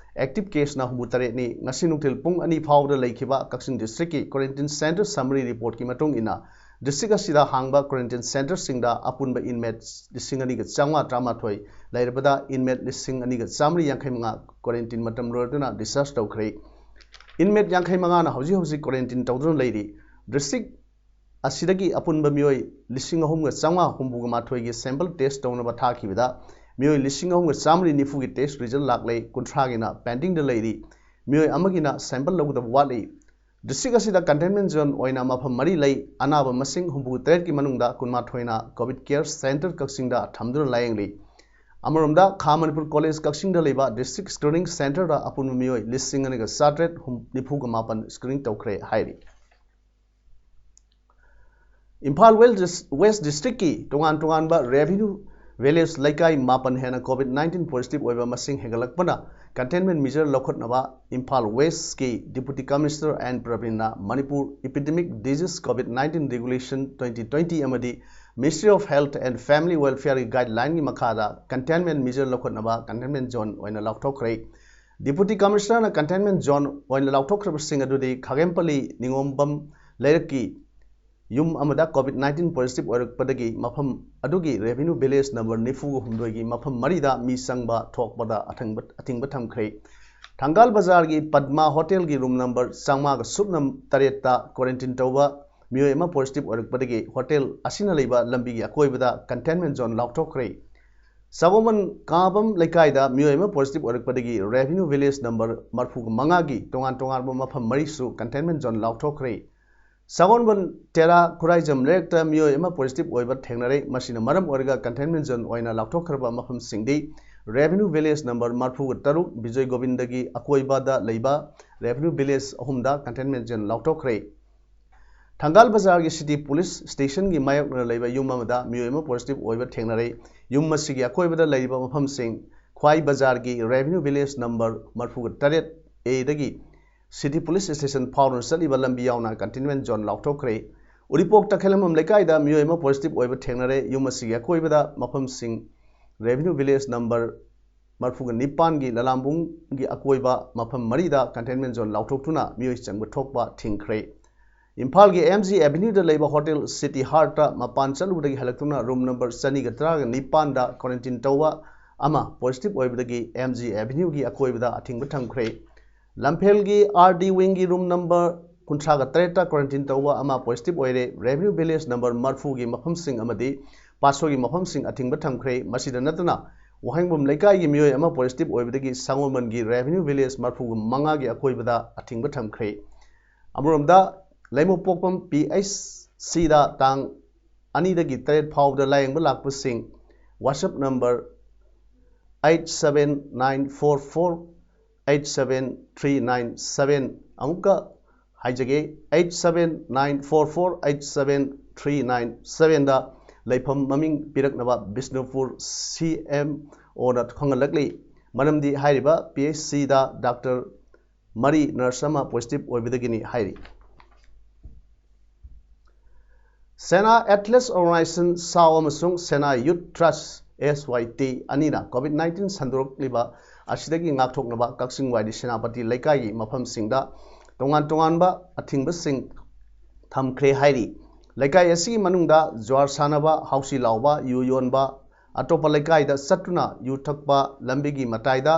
active caseꯅ ꯍꯨꯝꯐꯨꯇꯔꯦꯠꯅꯤ꯫ ꯉꯁꯤ ꯅꯨꯡꯊꯤꯜ ꯄꯨꯡ ꯑꯅꯤ ꯐꯥꯎꯕꯗ ꯂꯩꯈꯤꯕ ꯀꯛꯆꯤꯡ districtꯀꯤ quarantine center summary reportꯀꯤ ꯃꯇꯨꯡ ꯏꯟꯅ, District ꯑꯁꯤꯗ ꯍꯥꯡꯕ quarantine centreꯁꯤꯡꯗ ꯑꯄꯨꯟꯕ inmates ꯂꯤꯁꯤꯡ ꯑꯅꯤꯒ ꯆꯥꯝꯃꯉꯥ ꯇꯔꯥꯃꯥꯊꯣꯏ ꯂꯩꯔꯕꯗ inmate ꯂꯤꯁꯤꯡ ꯑꯅꯤꯒ ꯆꯥꯝꯃꯔꯤ ꯌꯥꯡꯈꯩ ꯃꯉꯥ quarantine ꯃꯇꯝ ꯂꯣꯏꯔꯗꯨꯅ discharge ꯇꯧꯈ꯭ꯔꯦ꯫ Inmate ꯌꯥꯡꯈꯩ ꯃꯉꯥꯅ ꯍꯧꯖꯤꯛ ꯍꯧꯖꯤꯛ quarantine ꯇꯧꯗꯨꯅ ꯂꯩꯔꯤ꯫ District ꯑꯁꯤꯗꯒꯤ ꯑꯄꯨꯟꯕ ꯃꯤꯑꯣꯏ ꯂꯤꯁꯤꯡ ꯑꯍꯨꯝꯒ ꯆꯥꯝꯃꯉꯥ ꯍꯨꯝꯐꯨꯒ ꯃꯥꯊꯣꯏꯒꯤ sample test ꯇꯧꯅꯕ ꯊꯥꯈꯤꯕꯗ ꯃꯤꯑꯣꯏ ꯂꯤꯁꯤꯡ ꯑꯍꯨꯝꯒ ꯆꯥꯝꯃꯔꯤ ꯅꯤꯐꯨꯒꯤ test result ꯂꯥꯛꯂꯦ, ꯀꯨꯟꯊ꯭ꯔꯥꯒꯤꯅ pendingꯗ ꯂꯩꯔꯤ꯫ ꯃꯤꯑꯣꯏ ꯑꯃꯒꯤꯅ sample ꯂꯧꯒꯗꯕ ꯋꯥꯠꯂꯤ꯫ District ꯑꯁꯤꯗ containment zone ꯑꯣꯏꯅ ꯃꯐꯝ ꯃꯔꯤ ꯂꯩ꯫ ꯑꯅꯥꯕ ꯃꯁꯤꯡ ꯍꯨꯝꯐꯨꯇꯔꯦꯠꯀꯤ ꯃꯅꯨꯡꯗ ꯀꯨꯟꯃꯥꯊꯣꯏꯅ COVID care centre ꯀꯛꯆꯤꯡꯗ ꯊꯝꯗꯨꯅ ꯂꯥꯌꯦꯡꯂꯤ꯫ ꯑꯃꯔꯣꯝꯗ, ꯈꯥ ꯃꯅꯤꯄꯨꯔ college ꯀꯛꯆꯤꯡꯗ ꯂꯩꯕ district screening centreꯗ ꯑꯄꯨꯟꯕ ꯃꯤꯑꯣꯏ ꯂꯤꯁꯤꯡ ꯑꯅꯤꯒ ꯆꯥꯇ꯭ꯔꯦꯠ ꯍꯨꯝ-, ꯅꯤꯐꯨꯒ ꯃꯥꯄꯟ screening ꯇꯧꯈ꯭ꯔꯦ ꯍꯥꯏꯔꯤ꯫ ꯏꯝꯐꯥꯜ West Dis-, West Districtꯀꯤ ꯇꯣꯉꯥꯟ ꯇꯣꯉꯥꯟꯕ revenue village ꯂꯩꯀꯥꯏ ꯃꯥꯄꯟ ꯍꯦꯟꯅ COVID nineteen positive ꯑꯣꯏꯕ ꯃꯁꯤꯡ ꯍꯦꯟꯒꯠꯂꯛꯄꯅ containment measure ꯂꯧꯈꯠꯅꯕ ꯏꯝꯐꯥꯜ Westꯀꯤ Deputy Commissioner ꯑꯦꯟ ꯄ꯭ꯔꯕꯤꯟꯅ Manipur Epidemic Disease COVID nineteen Regulation twenty twenty ꯑꯃꯗꯤ Ministry of Health and Family Welfareꯒꯤ guidelineꯒꯤ ꯃꯈꯥꯗ containment measure ꯂꯧꯈꯠꯅꯕ containment zone ꯑꯣꯏꯅ ꯂꯥꯎꯊꯣꯛꯈ꯭ꯔꯦ꯫ Deputy Commissionerꯅ containment zone ꯑꯣꯏꯅ ꯂꯥꯎꯊꯣꯛꯈ꯭ꯔꯕꯁꯤꯡ ꯑꯗꯨꯗꯤ ꯈꯥꯒꯦꯝꯄꯜꯂꯤ ꯅꯤꯉꯣꯝꯕꯝ ꯂꯩꯔꯛꯀꯤ ꯌꯨꯝ ꯑꯃꯗ COVID nineteen positive ꯑꯣꯏꯔꯛꯄꯗꯒꯤ ꯃꯐꯝ ꯑꯗꯨꯒꯤ revenue village number ꯅꯤꯐꯨꯒ ꯍꯨꯝꯗꯣꯏꯒꯤ ꯃꯐꯝ ꯃꯔꯤꯗ ꯃꯤ ꯆꯪꯕ ꯊꯣꯛꯄꯗ ꯑꯊꯤꯡꯕ, ꯑꯊꯤꯡꯕ ꯊꯝꯈ꯭ꯔꯦ꯫ ꯊꯪꯒꯥꯜ ꯕꯖꯥꯔꯒꯤ ꯄꯗꯃꯥ ꯍꯣꯇꯦꯜꯒꯤ room number ꯆꯥꯝꯃꯉꯥꯒ ꯁꯨꯞꯅ ꯇꯔꯦꯠꯇ quarantine ꯇꯧꯕ ꯃꯤꯑꯣꯏ ꯑꯃ positive ꯑꯣꯏꯔꯛꯄꯗꯒꯤ ꯍꯣꯇꯦꯜ ꯑꯁꯤꯅ ꯂꯩꯕ ꯂꯝꯕꯤꯒꯤ ꯑꯀꯣꯏꯕꯗ containment zone ꯂꯥꯎꯊꯣꯛꯈ꯭ꯔꯦ꯫ ꯁꯒꯣꯜꯕꯟ ꯀꯥꯕꯝ ꯂꯩꯀꯥꯏꯗ ꯃꯤꯑꯣꯏ ꯑꯃ positive ꯑꯣꯏꯔꯛꯄꯗꯒꯤ revenue village number ꯃꯔꯐꯨꯒ ꯃꯉꯥꯒꯤ ꯇꯣꯉꯥꯟ ꯇꯣꯉꯥꯟꯕ ꯃꯐꯝ ꯃꯔꯤꯁꯨ containment zone ꯂꯥꯎꯊꯣꯛꯈ꯭ꯔꯦ꯫ ꯁꯒꯣꯜꯕꯟ ꯇꯦꯔꯥ ꯈꯨꯔꯥꯏꯖꯝ ꯂꯩꯔꯛꯇ ꯃꯤꯑꯣꯏ ꯑꯃ positive ꯑꯣꯏꯕ ꯊꯦꯡꯅꯔꯦ꯫ ꯃꯁꯤꯅ ꯃꯔꯝ ꯑꯣꯏꯔꯒ containment zone ꯑꯣꯏꯅ ꯂꯥꯎꯊꯣꯛꯈ꯭ꯔꯕ ꯃꯐꯝꯁꯤꯡꯗꯤ revenue village number ꯃꯔꯐꯨꯒ ꯇꯔꯨꯛ, ꯕꯤꯖꯣꯏ ꯒꯣꯕꯤꯟꯗꯒꯤ ꯑꯀꯣꯏꯕꯗ ꯂꯩꯕ revenue village ꯑꯍꯨꯝꯗ containment zone ꯂꯥꯎꯊꯣꯛꯈ꯭ꯔꯦ꯫ ꯊꯪꯒꯥꯜ ꯕꯖꯥꯔꯒꯤ city police stationꯒꯤ ꯃꯥꯌꯣꯛꯅꯅ ꯂꯩꯕ ꯌꯨꯝ ꯑꯃꯗ ꯃꯤꯑꯣꯏ ꯑꯃ positive ꯑꯣꯏꯕ ꯊꯦꯡꯅꯔꯦ꯫ ꯌꯨꯝ ꯑꯁꯤꯒꯤ ꯑꯀꯣꯏꯕꯗ ꯂꯩꯔꯤꯕ ꯃꯐꯝꯁꯤꯡ ꯈ꯭ꯋꯥꯏ ꯕꯖꯥꯔꯒꯤ revenue village number ꯃꯔꯐꯨꯒ ꯇꯔꯦꯠ Aꯗꯒꯤ city police station ꯐꯥꯎꯗꯨꯅ ꯆꯠꯂꯤꯕ ꯂꯝꯕꯤ ꯌꯥꯎꯅ containment zone ꯂꯥꯎꯊꯣꯛꯈ꯭ꯔꯦ꯫ ꯎꯔꯤꯄꯣꯛ ꯇꯈꯦꯂꯝꯕꯝ ꯂꯩꯀꯥꯏꯗ ꯃꯤꯑꯣꯏ ꯑꯃ positive ꯑꯣꯏꯕ ꯊꯦꯡꯅꯔꯦ꯫ ꯌꯨꯝ ꯑꯁꯤꯒꯤ ꯑꯀꯣꯏꯕꯗ ꯃꯐꯝꯁꯤꯡ revenue village number ꯃꯔꯐꯨꯒ ꯅꯤꯄꯥꯟꯒꯤ ꯂꯂꯥꯝꯕꯨꯡꯒꯤ ꯑꯀꯣꯏꯕ ꯃꯐꯝ ꯃꯔꯤꯗ containment zone ꯂꯥꯎꯊꯣꯛꯇꯨꯅ ꯃꯤꯑꯣꯏ ꯆꯪꯕ ꯊꯣꯛꯄ ꯊꯤꯡꯈ꯭ꯔꯦ꯫ ꯏꯝꯐꯥꯜꯒꯤ ꯑꯦꯝ ꯖꯤ ꯑꯦꯚꯦꯅ꯭ꯌꯨꯗ ꯂꯩꯕ ꯍꯣꯇꯦꯜ ꯁꯤꯇꯤ ꯍꯥꯔꯠꯇ ꯃꯄꯥꯟ ꯆꯠꯂꯨꯕꯗꯒꯤ ꯍꯜꯂꯛꯇꯨꯅ ꯔꯨꯝ ꯅꯝꯕꯔ ꯆꯅꯤꯒ ꯇꯔꯥꯒ ꯅꯤꯄꯥꯟꯗ ꯀ꯭ꯋꯥꯔꯦꯟꯇꯤꯟ ꯇꯧꯕ ꯑꯃ ꯄꯣꯖꯤꯇꯤꯚ ꯑꯣꯏꯕꯗꯒꯤ ꯑꯦꯝ ꯖꯤ ꯑꯦꯚꯦꯅ꯭ꯌꯨꯒꯤ ꯑꯀꯣꯏꯕꯗ ꯑꯊꯤꯡꯕ ꯊꯝꯈ꯭ꯔꯦ꯫ ꯂꯝꯐꯦꯜꯒꯤ ꯑꯥꯔ ꯗꯤ ꯋꯤꯡꯒꯤ ꯔꯨꯝ ꯅꯝꯕꯔ ꯀꯨꯟꯊ꯭ꯔꯥꯒ ꯇꯔꯦꯠꯇ ꯀ꯭ꯋꯥꯔꯦꯟꯇꯤꯟ ꯇꯧꯕ ꯑꯃ ꯄꯣꯖꯤꯇꯤꯚ ꯑꯣꯏꯔꯦ꯫ ꯔꯦꯚꯦꯅ꯭ꯌꯨ ꯚꯤꯂꯦꯖ ꯅꯝꯕꯔ ꯃꯔꯐꯨꯒꯤ ꯃꯐꯝꯁꯤꯡ ꯑꯃꯗꯤ ꯄꯥꯠꯁꯣꯒꯤ ꯃꯐꯝꯁꯤꯡ ꯑꯊꯤꯡꯕ ꯊꯝꯈ꯭ꯔꯦ꯫ ꯃꯁꯤꯗ ꯅꯠꯇꯅ ꯋꯥꯍꯦꯡꯕꯝ ꯂꯩꯀꯥꯏꯒꯤ ꯃꯤꯑꯣꯏ ꯑꯃ ꯄꯣꯖꯤꯇꯤꯚ ꯑꯣꯏꯕꯗꯒꯤ ꯁꯪꯒꯣꯜꯕꯟꯒꯤ ꯔꯦꯚꯦꯅ꯭ꯌꯨ ꯚꯤꯂꯦꯖ ꯃꯔꯐꯨꯒ ꯃꯉꯥꯒꯤ ꯑꯀꯣꯏꯕꯗ ꯑꯊꯤꯡꯕ ꯊꯝꯈ꯭ꯔꯦ꯫ ꯑꯃꯔꯣꯝꯗ ꯂꯩꯃꯄꯣꯛꯄꯝ ꯄꯤ ꯑꯩꯆ ꯁꯤꯗ ꯇꯥꯡ ꯑꯅꯤꯗꯒꯤ ꯇꯔꯦꯠ ꯐꯥꯎꯕꯗ ꯂꯥꯌꯦꯡꯕ ꯂꯥꯛꯄꯁꯤꯡ WhatsApp number eight seven nine four four eight seven three nine seven, ꯑꯃꯨꯛꯀ ꯍꯥꯏꯖꯒꯦ, eight seven nine four four eight seven three nine sevenꯗ ꯂꯩꯐꯝ ꯃꯃꯤꯡ ꯄꯤꯔꯛꯅꯕ ꯕꯤꯁꯅꯨꯄꯨꯔ ꯁꯤ ꯑꯦꯝ ꯑꯣꯅ ꯈꯪꯍꯜꯂꯛꯂꯤ꯫ ꯃꯔꯝꯗꯤ ꯍꯥꯏꯔꯤꯕ ꯄꯤ ꯑꯩꯆ ꯁꯤꯗ ꯗꯥꯛꯇꯔ ꯃꯔꯤ ꯅꯔꯁ ꯑꯃ ꯄꯣꯖꯤꯇꯤꯚ ꯑꯣꯏꯕꯗꯒꯤꯅꯤ ꯍꯥꯏꯔꯤ꯫ ꯁꯦꯅꯥ ꯑꯦꯊꯂꯦꯠꯁ ꯑꯣꯔꯒꯅꯥꯏꯖꯦꯁꯟ ꯁꯥꯎ ꯑꯃꯁꯨꯡ ꯁꯦꯅꯥ ꯌꯨꯠ ꯇ꯭ꯔꯁ, ꯑꯦꯁ ꯋꯥꯏ ꯇꯤ, ꯑꯅꯤꯅ ꯀꯣꯚꯤꯗ ꯅꯥꯏꯟꯇꯤꯟ ꯁꯟꯗꯣꯔꯛꯂꯤꯕ ꯑꯁꯤꯗꯒꯤ ꯉꯥꯛꯊꯣꯛꯅꯕ ꯀꯛꯆꯤꯡ ꯋꯥꯏꯔꯤ ꯁꯦꯅꯥꯄꯇꯤ ꯂꯩꯀꯥꯏꯒꯤ ꯃꯐꯝꯁꯤꯡꯗ ꯇꯣꯉꯥꯟ ꯇꯣꯉꯥꯟꯕ ꯑꯊꯤꯡꯕꯁꯤꯡ ꯊꯝꯈ꯭ꯔꯦ ꯍꯥꯏꯔꯤ꯫ ꯂꯩꯀꯥꯏ ꯑꯁꯤꯒꯤ ꯃꯅꯨꯡꯗ ꯖ꯭ꯋꯥꯔ ꯁꯥꯟꯅꯕ, ꯍꯥꯎꯁꯤ ꯂꯥꯎꯕ, ꯌꯨ ꯌꯣꯟꯕ, ꯑꯇꯣꯞꯄ ꯂꯩꯀꯥꯏꯗ ꯆꯠꯇꯨꯅ ꯌꯨ ꯊꯛꯄ, ꯂꯝꯕꯤꯒꯤ ꯃꯇꯥꯏꯗ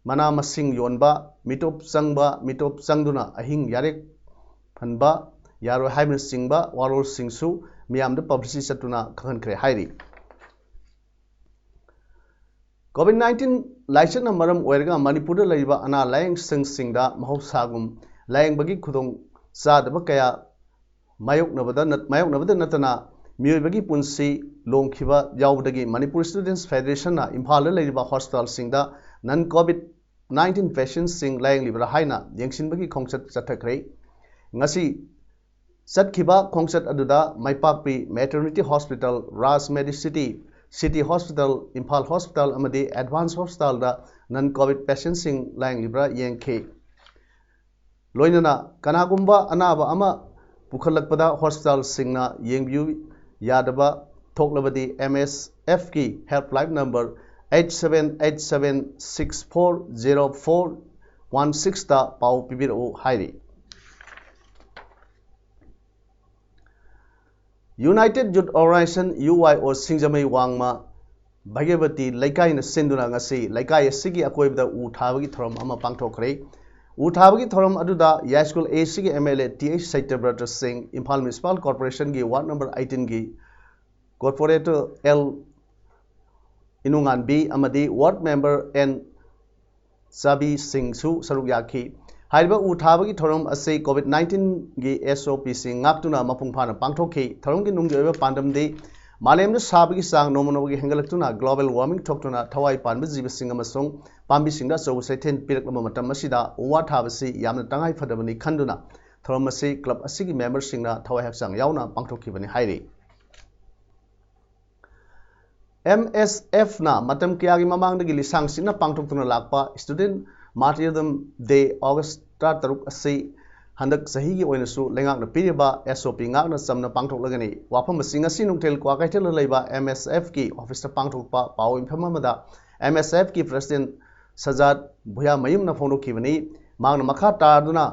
ꯃꯅꯥ ꯃꯁꯤꯡ ꯌꯣꯟꯕ, ꯃꯤꯇꯣꯞ ꯆꯪꯕ, ꯃꯤꯇꯣꯞ ꯆꯪꯗꯨꯅ ꯑꯍꯤꯡ ꯌꯥꯔꯦꯛ ꯐꯟꯕ ꯌꯥꯔꯣꯏ ꯍꯥꯏꯕꯅꯆꯤꯡꯕ ꯋꯥꯔꯣꯜꯁꯤꯡꯁꯨ ꯃꯤꯌꯥꯝꯗ ꯄꯕ꯭ꯂꯤꯁꯤꯇꯤ ꯆꯠꯇꯨꯅ ꯈꯪꯍꯟꯈ꯭ꯔꯦ ꯍꯥꯏꯔꯤ꯫ ꯀꯣꯚꯤꯗ ꯅꯥꯏꯟꯇꯤꯟ ꯂꯥꯏꯆꯠꯅ ꯃꯔꯝ ꯑꯣꯏꯔꯒ ꯃꯅꯤꯄꯨꯔꯗ ꯂꯩꯔꯤꯕ ꯑꯅꯥ ꯂꯥꯌꯦꯡ ꯁꯪꯁꯤꯡꯗ ꯃꯍꯧꯁꯥꯒꯨꯝ ꯂꯥꯌꯦꯡꯕꯒꯤ ꯈꯨꯗꯣꯡ ꯆꯥꯗꯕ ꯀꯌꯥ ꯃꯥꯌꯣꯛꯅꯕꯗ ꯅꯠ-, ꯃꯥꯌꯣꯛꯅꯕꯗ ꯅꯠꯇꯅ ꯃꯤꯑꯣꯏꯕꯒꯤ ꯄꯨꯟꯁꯤ ꯂꯣꯡꯈꯤꯕ ꯌꯥꯎꯕꯗꯒꯤ ꯃꯅꯤꯄꯨꯔ ꯁ꯭ꯇꯨꯗꯦꯟꯠꯁ ꯐꯦꯗꯔꯦꯁꯟꯅ ꯏꯝꯐꯥꯜꯗ ꯂꯩꯔꯤꯕ ꯍꯣꯁꯄꯤꯇꯥꯜꯁꯤꯡꯗ ꯅꯟ ꯀꯣꯚꯤꯗ ꯅꯥꯏꯟꯇꯤꯟ ꯄꯦꯁꯦꯟꯠꯁꯤꯡ ꯂꯥꯌꯦꯡꯂꯤꯕ꯭ꯔꯥ ꯍꯥꯏꯅ ꯌꯦꯡꯁꯤꯟꯕꯒꯤ ꯈꯣꯡꯆꯠ ꯆꯠꯊꯈ꯭ꯔꯦ꯫ ꯉꯁꯤ ꯆꯠꯈꯤꯕ ꯈꯣꯡꯆꯠ ꯑꯗꯨꯗ ꯃꯥꯏꯄꯥꯛꯄꯤ ꯃꯦꯇꯔꯅꯤꯇꯤ ꯍꯣꯁꯄꯤꯇꯥꯜ, ꯔꯥꯖ Medicity, city hospital, Imphal hospital ꯑꯃꯗꯤ ꯑꯦꯗꯚꯥꯟꯁ ꯍꯣꯁꯄꯤꯇꯥꯜꯗ ꯅꯟ ꯀꯣꯚꯤꯗ ꯄꯦꯁꯦꯟꯠꯁꯤꯡ ꯂꯥꯌꯦꯡꯂꯤꯕ꯭ꯔꯥ ꯌꯦꯡꯈꯤ꯫ ꯂꯣꯏꯅꯅ ꯀꯅꯥꯒꯨꯝꯕ ꯑꯅꯥꯕ ꯑꯃ ꯄꯨꯈꯠꯂꯛꯄꯗ ꯍꯣꯁꯄꯤꯇꯥꯜꯁꯤꯡꯅ ꯌꯦꯡꯕꯤꯌꯨ ꯌꯥꯗꯕ ꯊꯣꯛꯂꯕꯗꯤ ꯑꯦꯝ ꯑꯦꯁ ꯑꯦꯐꯀꯤ helpline number eight seven eight seven six four zero four one sixꯇ ꯄꯥꯎ ꯄꯤꯕꯤꯔꯛꯎ ꯍꯥꯏꯔꯤ꯫ United Youth Organization, U Y O, ꯁꯤꯡꯖꯃꯩ ꯋꯥꯡꯃ ꯚꯒ꯭ꯌꯕꯇꯤ ꯂꯩꯀꯥꯏꯅ ꯁꯤꯟꯗꯨꯅ ꯉꯁꯤ ꯂꯩꯀꯥꯏ ꯑꯁꯤꯒꯤ ꯑꯀꯣꯏꯕꯗ ꯎ ꯊꯥꯕꯒꯤ ꯊꯧꯔꯝ ꯑꯃ ꯄꯥꯡꯊꯣꯛꯈ꯭ꯔꯦ꯫ ꯎ ꯊꯥꯕꯒꯤ ꯊꯧꯔꯝ ꯑꯗꯨꯗ ꯌꯥꯏꯁ꯭ꯀꯨꯜ A C ꯒꯤ M L A T H ꯁꯇ꯭ꯌꯕ꯭ꯔꯇ ꯁꯤꯡ, ꯏꯝꯐꯥꯜ Municipal Corporation ꯒꯤ Ward number eighteen ꯒꯤ Corporator L ꯏꯅꯨꯉꯥꯟꯕꯤ ꯑꯃꯗꯤ Ward Member N ꯆꯥꯕꯤ ꯁꯤꯡꯁꯨ ꯁꯔꯨꯛ ꯌꯥꯈꯤ꯫ ꯍꯥꯏꯔꯤꯕ ꯎ ꯊꯥꯕꯒꯤ ꯊꯧꯔꯝ ꯑꯁꯤ COVID nineteen ꯒꯤ S O P ꯁꯤꯡ ꯉꯥꯛꯇꯨꯅ ꯃꯄꯨꯡ ꯐꯥꯅ ꯄꯥꯡꯊꯣꯛꯈꯤ꯫ ꯊꯧꯔꯝꯒꯤ ꯅꯨꯡꯒꯤ ꯑꯣꯏꯕ ꯄꯥꯟꯗꯝꯗꯤ ꯃꯥꯂꯦꯝꯗ ꯁꯥꯕꯒꯤ ꯆꯥꯡ ꯅꯣꯡꯃ ꯅꯣꯡꯃꯒꯤ ꯍꯦꯟꯒꯠꯂꯛꯇꯨꯅ global warming ꯊꯣꯛꯇꯨꯅ ꯊꯋꯥꯏ ꯄꯥꯟꯕ ꯖꯤꯕꯁꯤꯡ ꯑꯃꯁꯨꯡ ꯄꯥꯝꯕꯤꯁꯤꯡꯗ ꯑꯆꯧꯕ ꯆꯩꯊꯦꯡ ꯄꯤꯔꯛꯂꯕ ꯃꯇꯝ ꯑꯁꯤꯗ ꯎ ꯋꯥ ꯊꯥꯕꯁꯤ ꯌꯥꯝꯅ ꯇꯉꯥꯏ ꯐꯗꯕꯅꯤ ꯈꯟꯗꯨꯅ ꯊꯧꯔꯝ ꯑꯁꯤ club ꯑꯁꯤꯒꯤ member ꯁꯤꯡꯅ ꯊꯋꯥꯏ ꯍꯛꯆꯥꯡ ꯌꯥꯎꯅ ꯄꯥꯡꯊꯣꯛꯈꯤꯕꯅꯤ ꯍꯥꯏꯔꯤ꯫ M S F ꯅ ꯃꯇꯝ ꯀꯌꯥꯒꯤ ꯃꯃꯥꯡꯗꯒꯤ ꯂꯤꯁꯥꯡ ꯁꯤꯠꯅ ꯄꯥꯡꯊꯣꯛꯇꯨꯅ ꯂꯥꯛꯄ Student Martyrdom Day August ꯇꯔꯥꯇꯔꯨꯛ ꯑꯁꯤ ꯍꯟꯗꯛ ꯆꯍꯤꯒꯤ ꯑꯣꯏꯅꯁꯨ ꯂꯩꯉꯥꯛꯅ ꯄꯤꯔꯤꯕ S O P ꯉꯥꯛꯅ ꯆꯝꯅ ꯄꯥꯡꯊꯣꯛꯂꯒꯅꯤ꯫ ꯋꯥꯐꯝ ꯑꯁꯤ ꯉꯁꯤ ꯅꯨꯡꯊꯤꯜ ꯀ꯭ꯋꯥꯀꯩꯊꯦꯜꯗ ꯂꯩꯕ M S F ꯀꯤ office ꯇ ꯄꯥꯡꯊꯣꯛꯄ ꯄꯥꯎ ꯃꯤꯐꯝ ꯑꯃꯗ M S F ꯀꯤ President ꯁꯖꯥꯗ ꯚꯨꯌꯥꯃꯌꯨꯝꯅ ꯐꯣꯡꯗꯣꯛꯈꯤꯕꯅꯤ꯫ ꯃꯍꯥꯛꯅ ꯃꯈꯥ ꯇꯥꯗꯨꯅ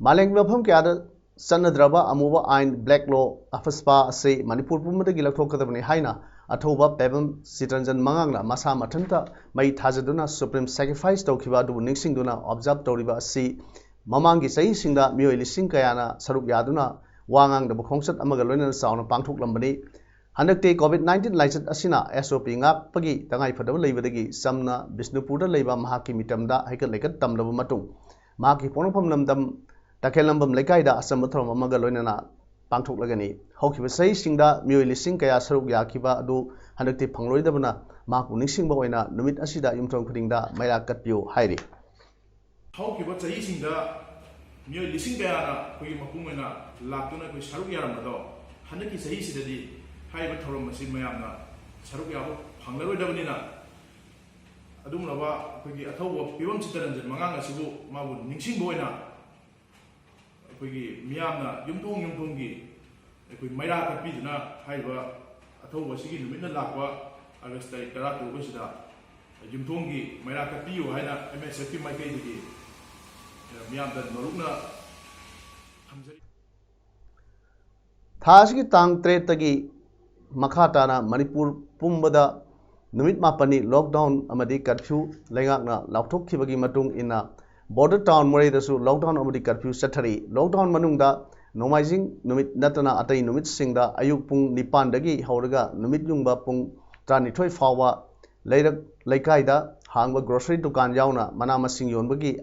ꯃꯥꯂꯦꯝꯒꯤ ꯃꯐꯝ ꯀꯌꯥꯗ ꯆꯠꯅꯗ꯭ꯔꯕ ꯑꯃꯨꯕ ꯑꯥꯏꯟ, black law, AFSPA ꯑꯁꯤ ꯃꯅꯤꯄꯨꯔ ꯄꯨꯝꯕꯗꯒꯤ ꯂꯧꯊꯣꯛꯀꯗꯕꯅꯤ ꯍꯥꯏꯅ ꯑꯊꯧꯕ ꯄꯦꯕꯝ ꯆꯤꯇꯔꯟꯖꯟ ꯃꯉꯥꯡꯅ ꯃꯁꯥ ꯃꯊꯟꯇ ꯃꯩ ꯊꯥꯖꯗꯨꯅ supreme sacrifice ꯇꯧꯈꯤꯕ ꯑꯗꯨꯕꯨ ꯅꯤꯡꯁꯤꯡꯗꯨꯅ observe ꯇꯧꯔꯤꯕ ꯑꯁꯤ ꯃꯃꯥꯡꯒꯤ ꯆꯍꯤꯁꯤꯡꯗ ꯃꯤꯑꯣꯏ ꯂꯤꯁꯤꯡ ꯀꯌꯥꯅ ꯁꯔꯨꯛ ꯌꯥꯗꯨꯅ ꯋꯥ ꯉꯥꯡꯗꯕ ꯈꯣꯡꯆꯠ ꯑꯃꯒ ꯂꯣꯏꯅꯅ ꯆꯥꯎꯅ ꯄꯥꯡꯊꯣꯛꯂꯝꯕꯅꯤ꯫ ꯍꯟꯗꯛꯇꯤ COVID nineteen ꯂꯥꯏꯆꯠ ꯑꯁꯤꯅ S O P ꯉꯥꯛꯄꯒꯤ ꯇꯉꯥꯏꯐꯗꯕ ꯂꯩꯕꯗꯒꯤ ꯆꯝꯅ ꯕꯤꯁꯅꯨꯄꯨꯔꯗ ꯂꯩꯕ ꯃꯍꯥꯛꯀꯤ ꯃꯤꯇꯝꯗ ꯍꯩꯀꯠ ꯂꯩꯀꯠ ꯇꯝꯂꯕ ꯃꯇꯨꯡ ꯃꯍꯥꯛꯀꯤ ꯄꯣꯛꯅꯐꯝ ꯂꯝꯗꯝ ꯇꯈꯦꯜꯂꯝꯕꯝ ꯂꯩꯀꯥꯏꯗ ꯑꯆꯝꯕ ꯊꯧꯔꯝ ꯑꯃꯒ ꯂꯣꯏꯅꯅ ꯄꯥꯡꯊꯣꯛꯂꯒꯅꯤ꯫ ꯍꯧꯈꯤꯕ ꯆꯍꯤꯁꯤꯡꯗ ꯃꯤꯑꯣꯏ ꯂꯤꯁꯤꯡ ꯀꯌꯥ ꯁꯔꯨꯛ ꯌꯥꯈꯤꯕ ꯑꯗꯨ ꯍꯟꯗꯛꯇꯤ ꯐꯪꯂꯣꯏꯗꯕꯅ ꯃꯍꯥꯛꯄꯨ ꯅꯤꯡꯁꯤꯡꯕ ꯑꯣꯏꯅ ꯅꯨꯃꯤꯠ ꯑꯁꯤꯗ ꯌꯨꯝꯊꯣꯡ ꯈꯨꯗꯤꯡꯗ ꯃꯩꯔꯥ ꯀꯠꯄꯤꯌꯨ ꯍꯥꯏꯔꯤ꯫ ꯍꯧꯈꯤꯕ ꯆꯍꯤꯁꯤꯡꯗ ꯃꯤꯑꯣꯏ ꯂꯤꯁꯤꯡ ꯀꯌꯥꯅ ꯑꯩꯈꯣꯏꯒꯤ ꯃꯄꯨꯡ ꯑꯣꯏꯅ ꯂꯥꯛꯇꯨꯅ ꯑꯩꯈꯣꯏ ꯁꯔꯨꯛ ꯌꯥꯔꯝꯕꯗꯣ ꯍꯟꯗꯛꯀꯤ ꯆꯍꯤꯁꯤꯗꯗꯤ ꯍꯥꯏꯔꯤꯕ ꯊꯧꯔꯝ ꯑꯁꯤ ꯃꯌꯥꯝꯅ ꯁꯔꯨꯛ ꯌꯥꯕ ꯐꯪꯂꯔꯣꯏꯗꯕꯅꯤꯅ ꯑꯗꯨꯒꯨꯝꯂꯕ ꯑꯩꯈꯣꯏꯒꯤ ꯑꯊꯧꯕ ꯄꯦꯕꯝ ꯆꯤꯇꯔꯟꯖꯟ ꯃꯉꯥꯡ ꯑꯁꯤꯕꯨ ꯃꯥꯕꯨ ꯅꯤꯡꯁꯤꯡꯕ ꯑꯣꯏꯅ ꯑꯩꯈꯣꯏꯒꯤ ꯃꯤꯌꯥꯝꯅ ꯌꯨꯝꯊꯣꯡ ꯌꯨꯝꯊꯣꯡꯒꯤ ꯑꯩꯈꯣꯏ ꯃꯩꯔꯥ ꯀꯠꯄꯤꯗꯨꯅ ꯍꯥꯏꯔꯤꯕ ꯑꯊꯧꯕ ꯑꯁꯤꯒꯤ ꯅꯨꯃꯤꯠꯅ ꯂꯥꯛꯄ August ꯇꯥꯔꯤꯛ ꯇꯔꯥ ꯇꯔꯨꯛ ꯑꯁꯤꯗ ꯌꯨꯝꯊꯣꯡꯒꯤ ꯃꯩꯔꯥ ꯀꯠꯄꯤꯌꯨ ꯍꯥꯏꯅ M S F ꯀꯤ ꯃꯥꯏꯀꯩꯗꯒꯤ ꯃꯤꯌꯥꯝꯗ ꯅꯣꯂꯨꯛꯅ ꯊꯝꯖꯔꯤ꯫ ꯊꯥ ꯑꯁꯤꯒꯤ ꯇꯥꯡ ꯇꯔꯦꯠꯇꯒꯤ ꯃꯈꯥ ꯇꯥꯅ ꯃꯅꯤꯄꯨꯔ ꯄꯨꯝꯕꯗ ꯅꯨꯃꯤꯠ ꯃꯥꯄꯟꯅꯤ lockdown ꯑꯃꯗꯤ curfew ꯂꯩꯉꯥꯛꯅ ꯂꯥꯎꯊꯣꯛꯈꯤꯕꯒꯤ ꯃꯇꯨꯡ ꯏꯟꯅ, border town ꯃꯣꯔꯦꯗꯁꯨ lockdown ꯑꯃꯗꯤ curfew ꯆꯠꯊꯔꯤ꯫ Lockdown ꯃꯅꯨꯡꯗ ꯅꯣꯡꯃꯥꯏꯖꯤꯡ ꯅꯨꯃꯤꯠ ꯅꯠꯇꯅ ꯑꯇꯩ ꯅꯨꯃꯤꯠꯁꯤꯡꯗ ꯑꯌꯨꯛ ꯄꯨꯡ ꯅꯤꯄꯥꯟꯗꯒꯤ ꯍꯧꯔꯒ ꯅꯨꯃꯤꯠ ꯌꯨꯡꯕ ꯄꯨꯡ ꯇꯔꯥꯅꯤꯊꯣꯏ ꯐꯥꯎꯕ ꯂꯩꯔꯛ ꯂꯩꯀꯥꯏꯗ ꯍꯥꯡꯕ grocery ꯗꯨꯀꯥꯟ ꯌꯥꯎꯅ ꯃꯅꯥ ꯃꯁꯤꯡ ꯌꯣꯟꯕꯒꯤ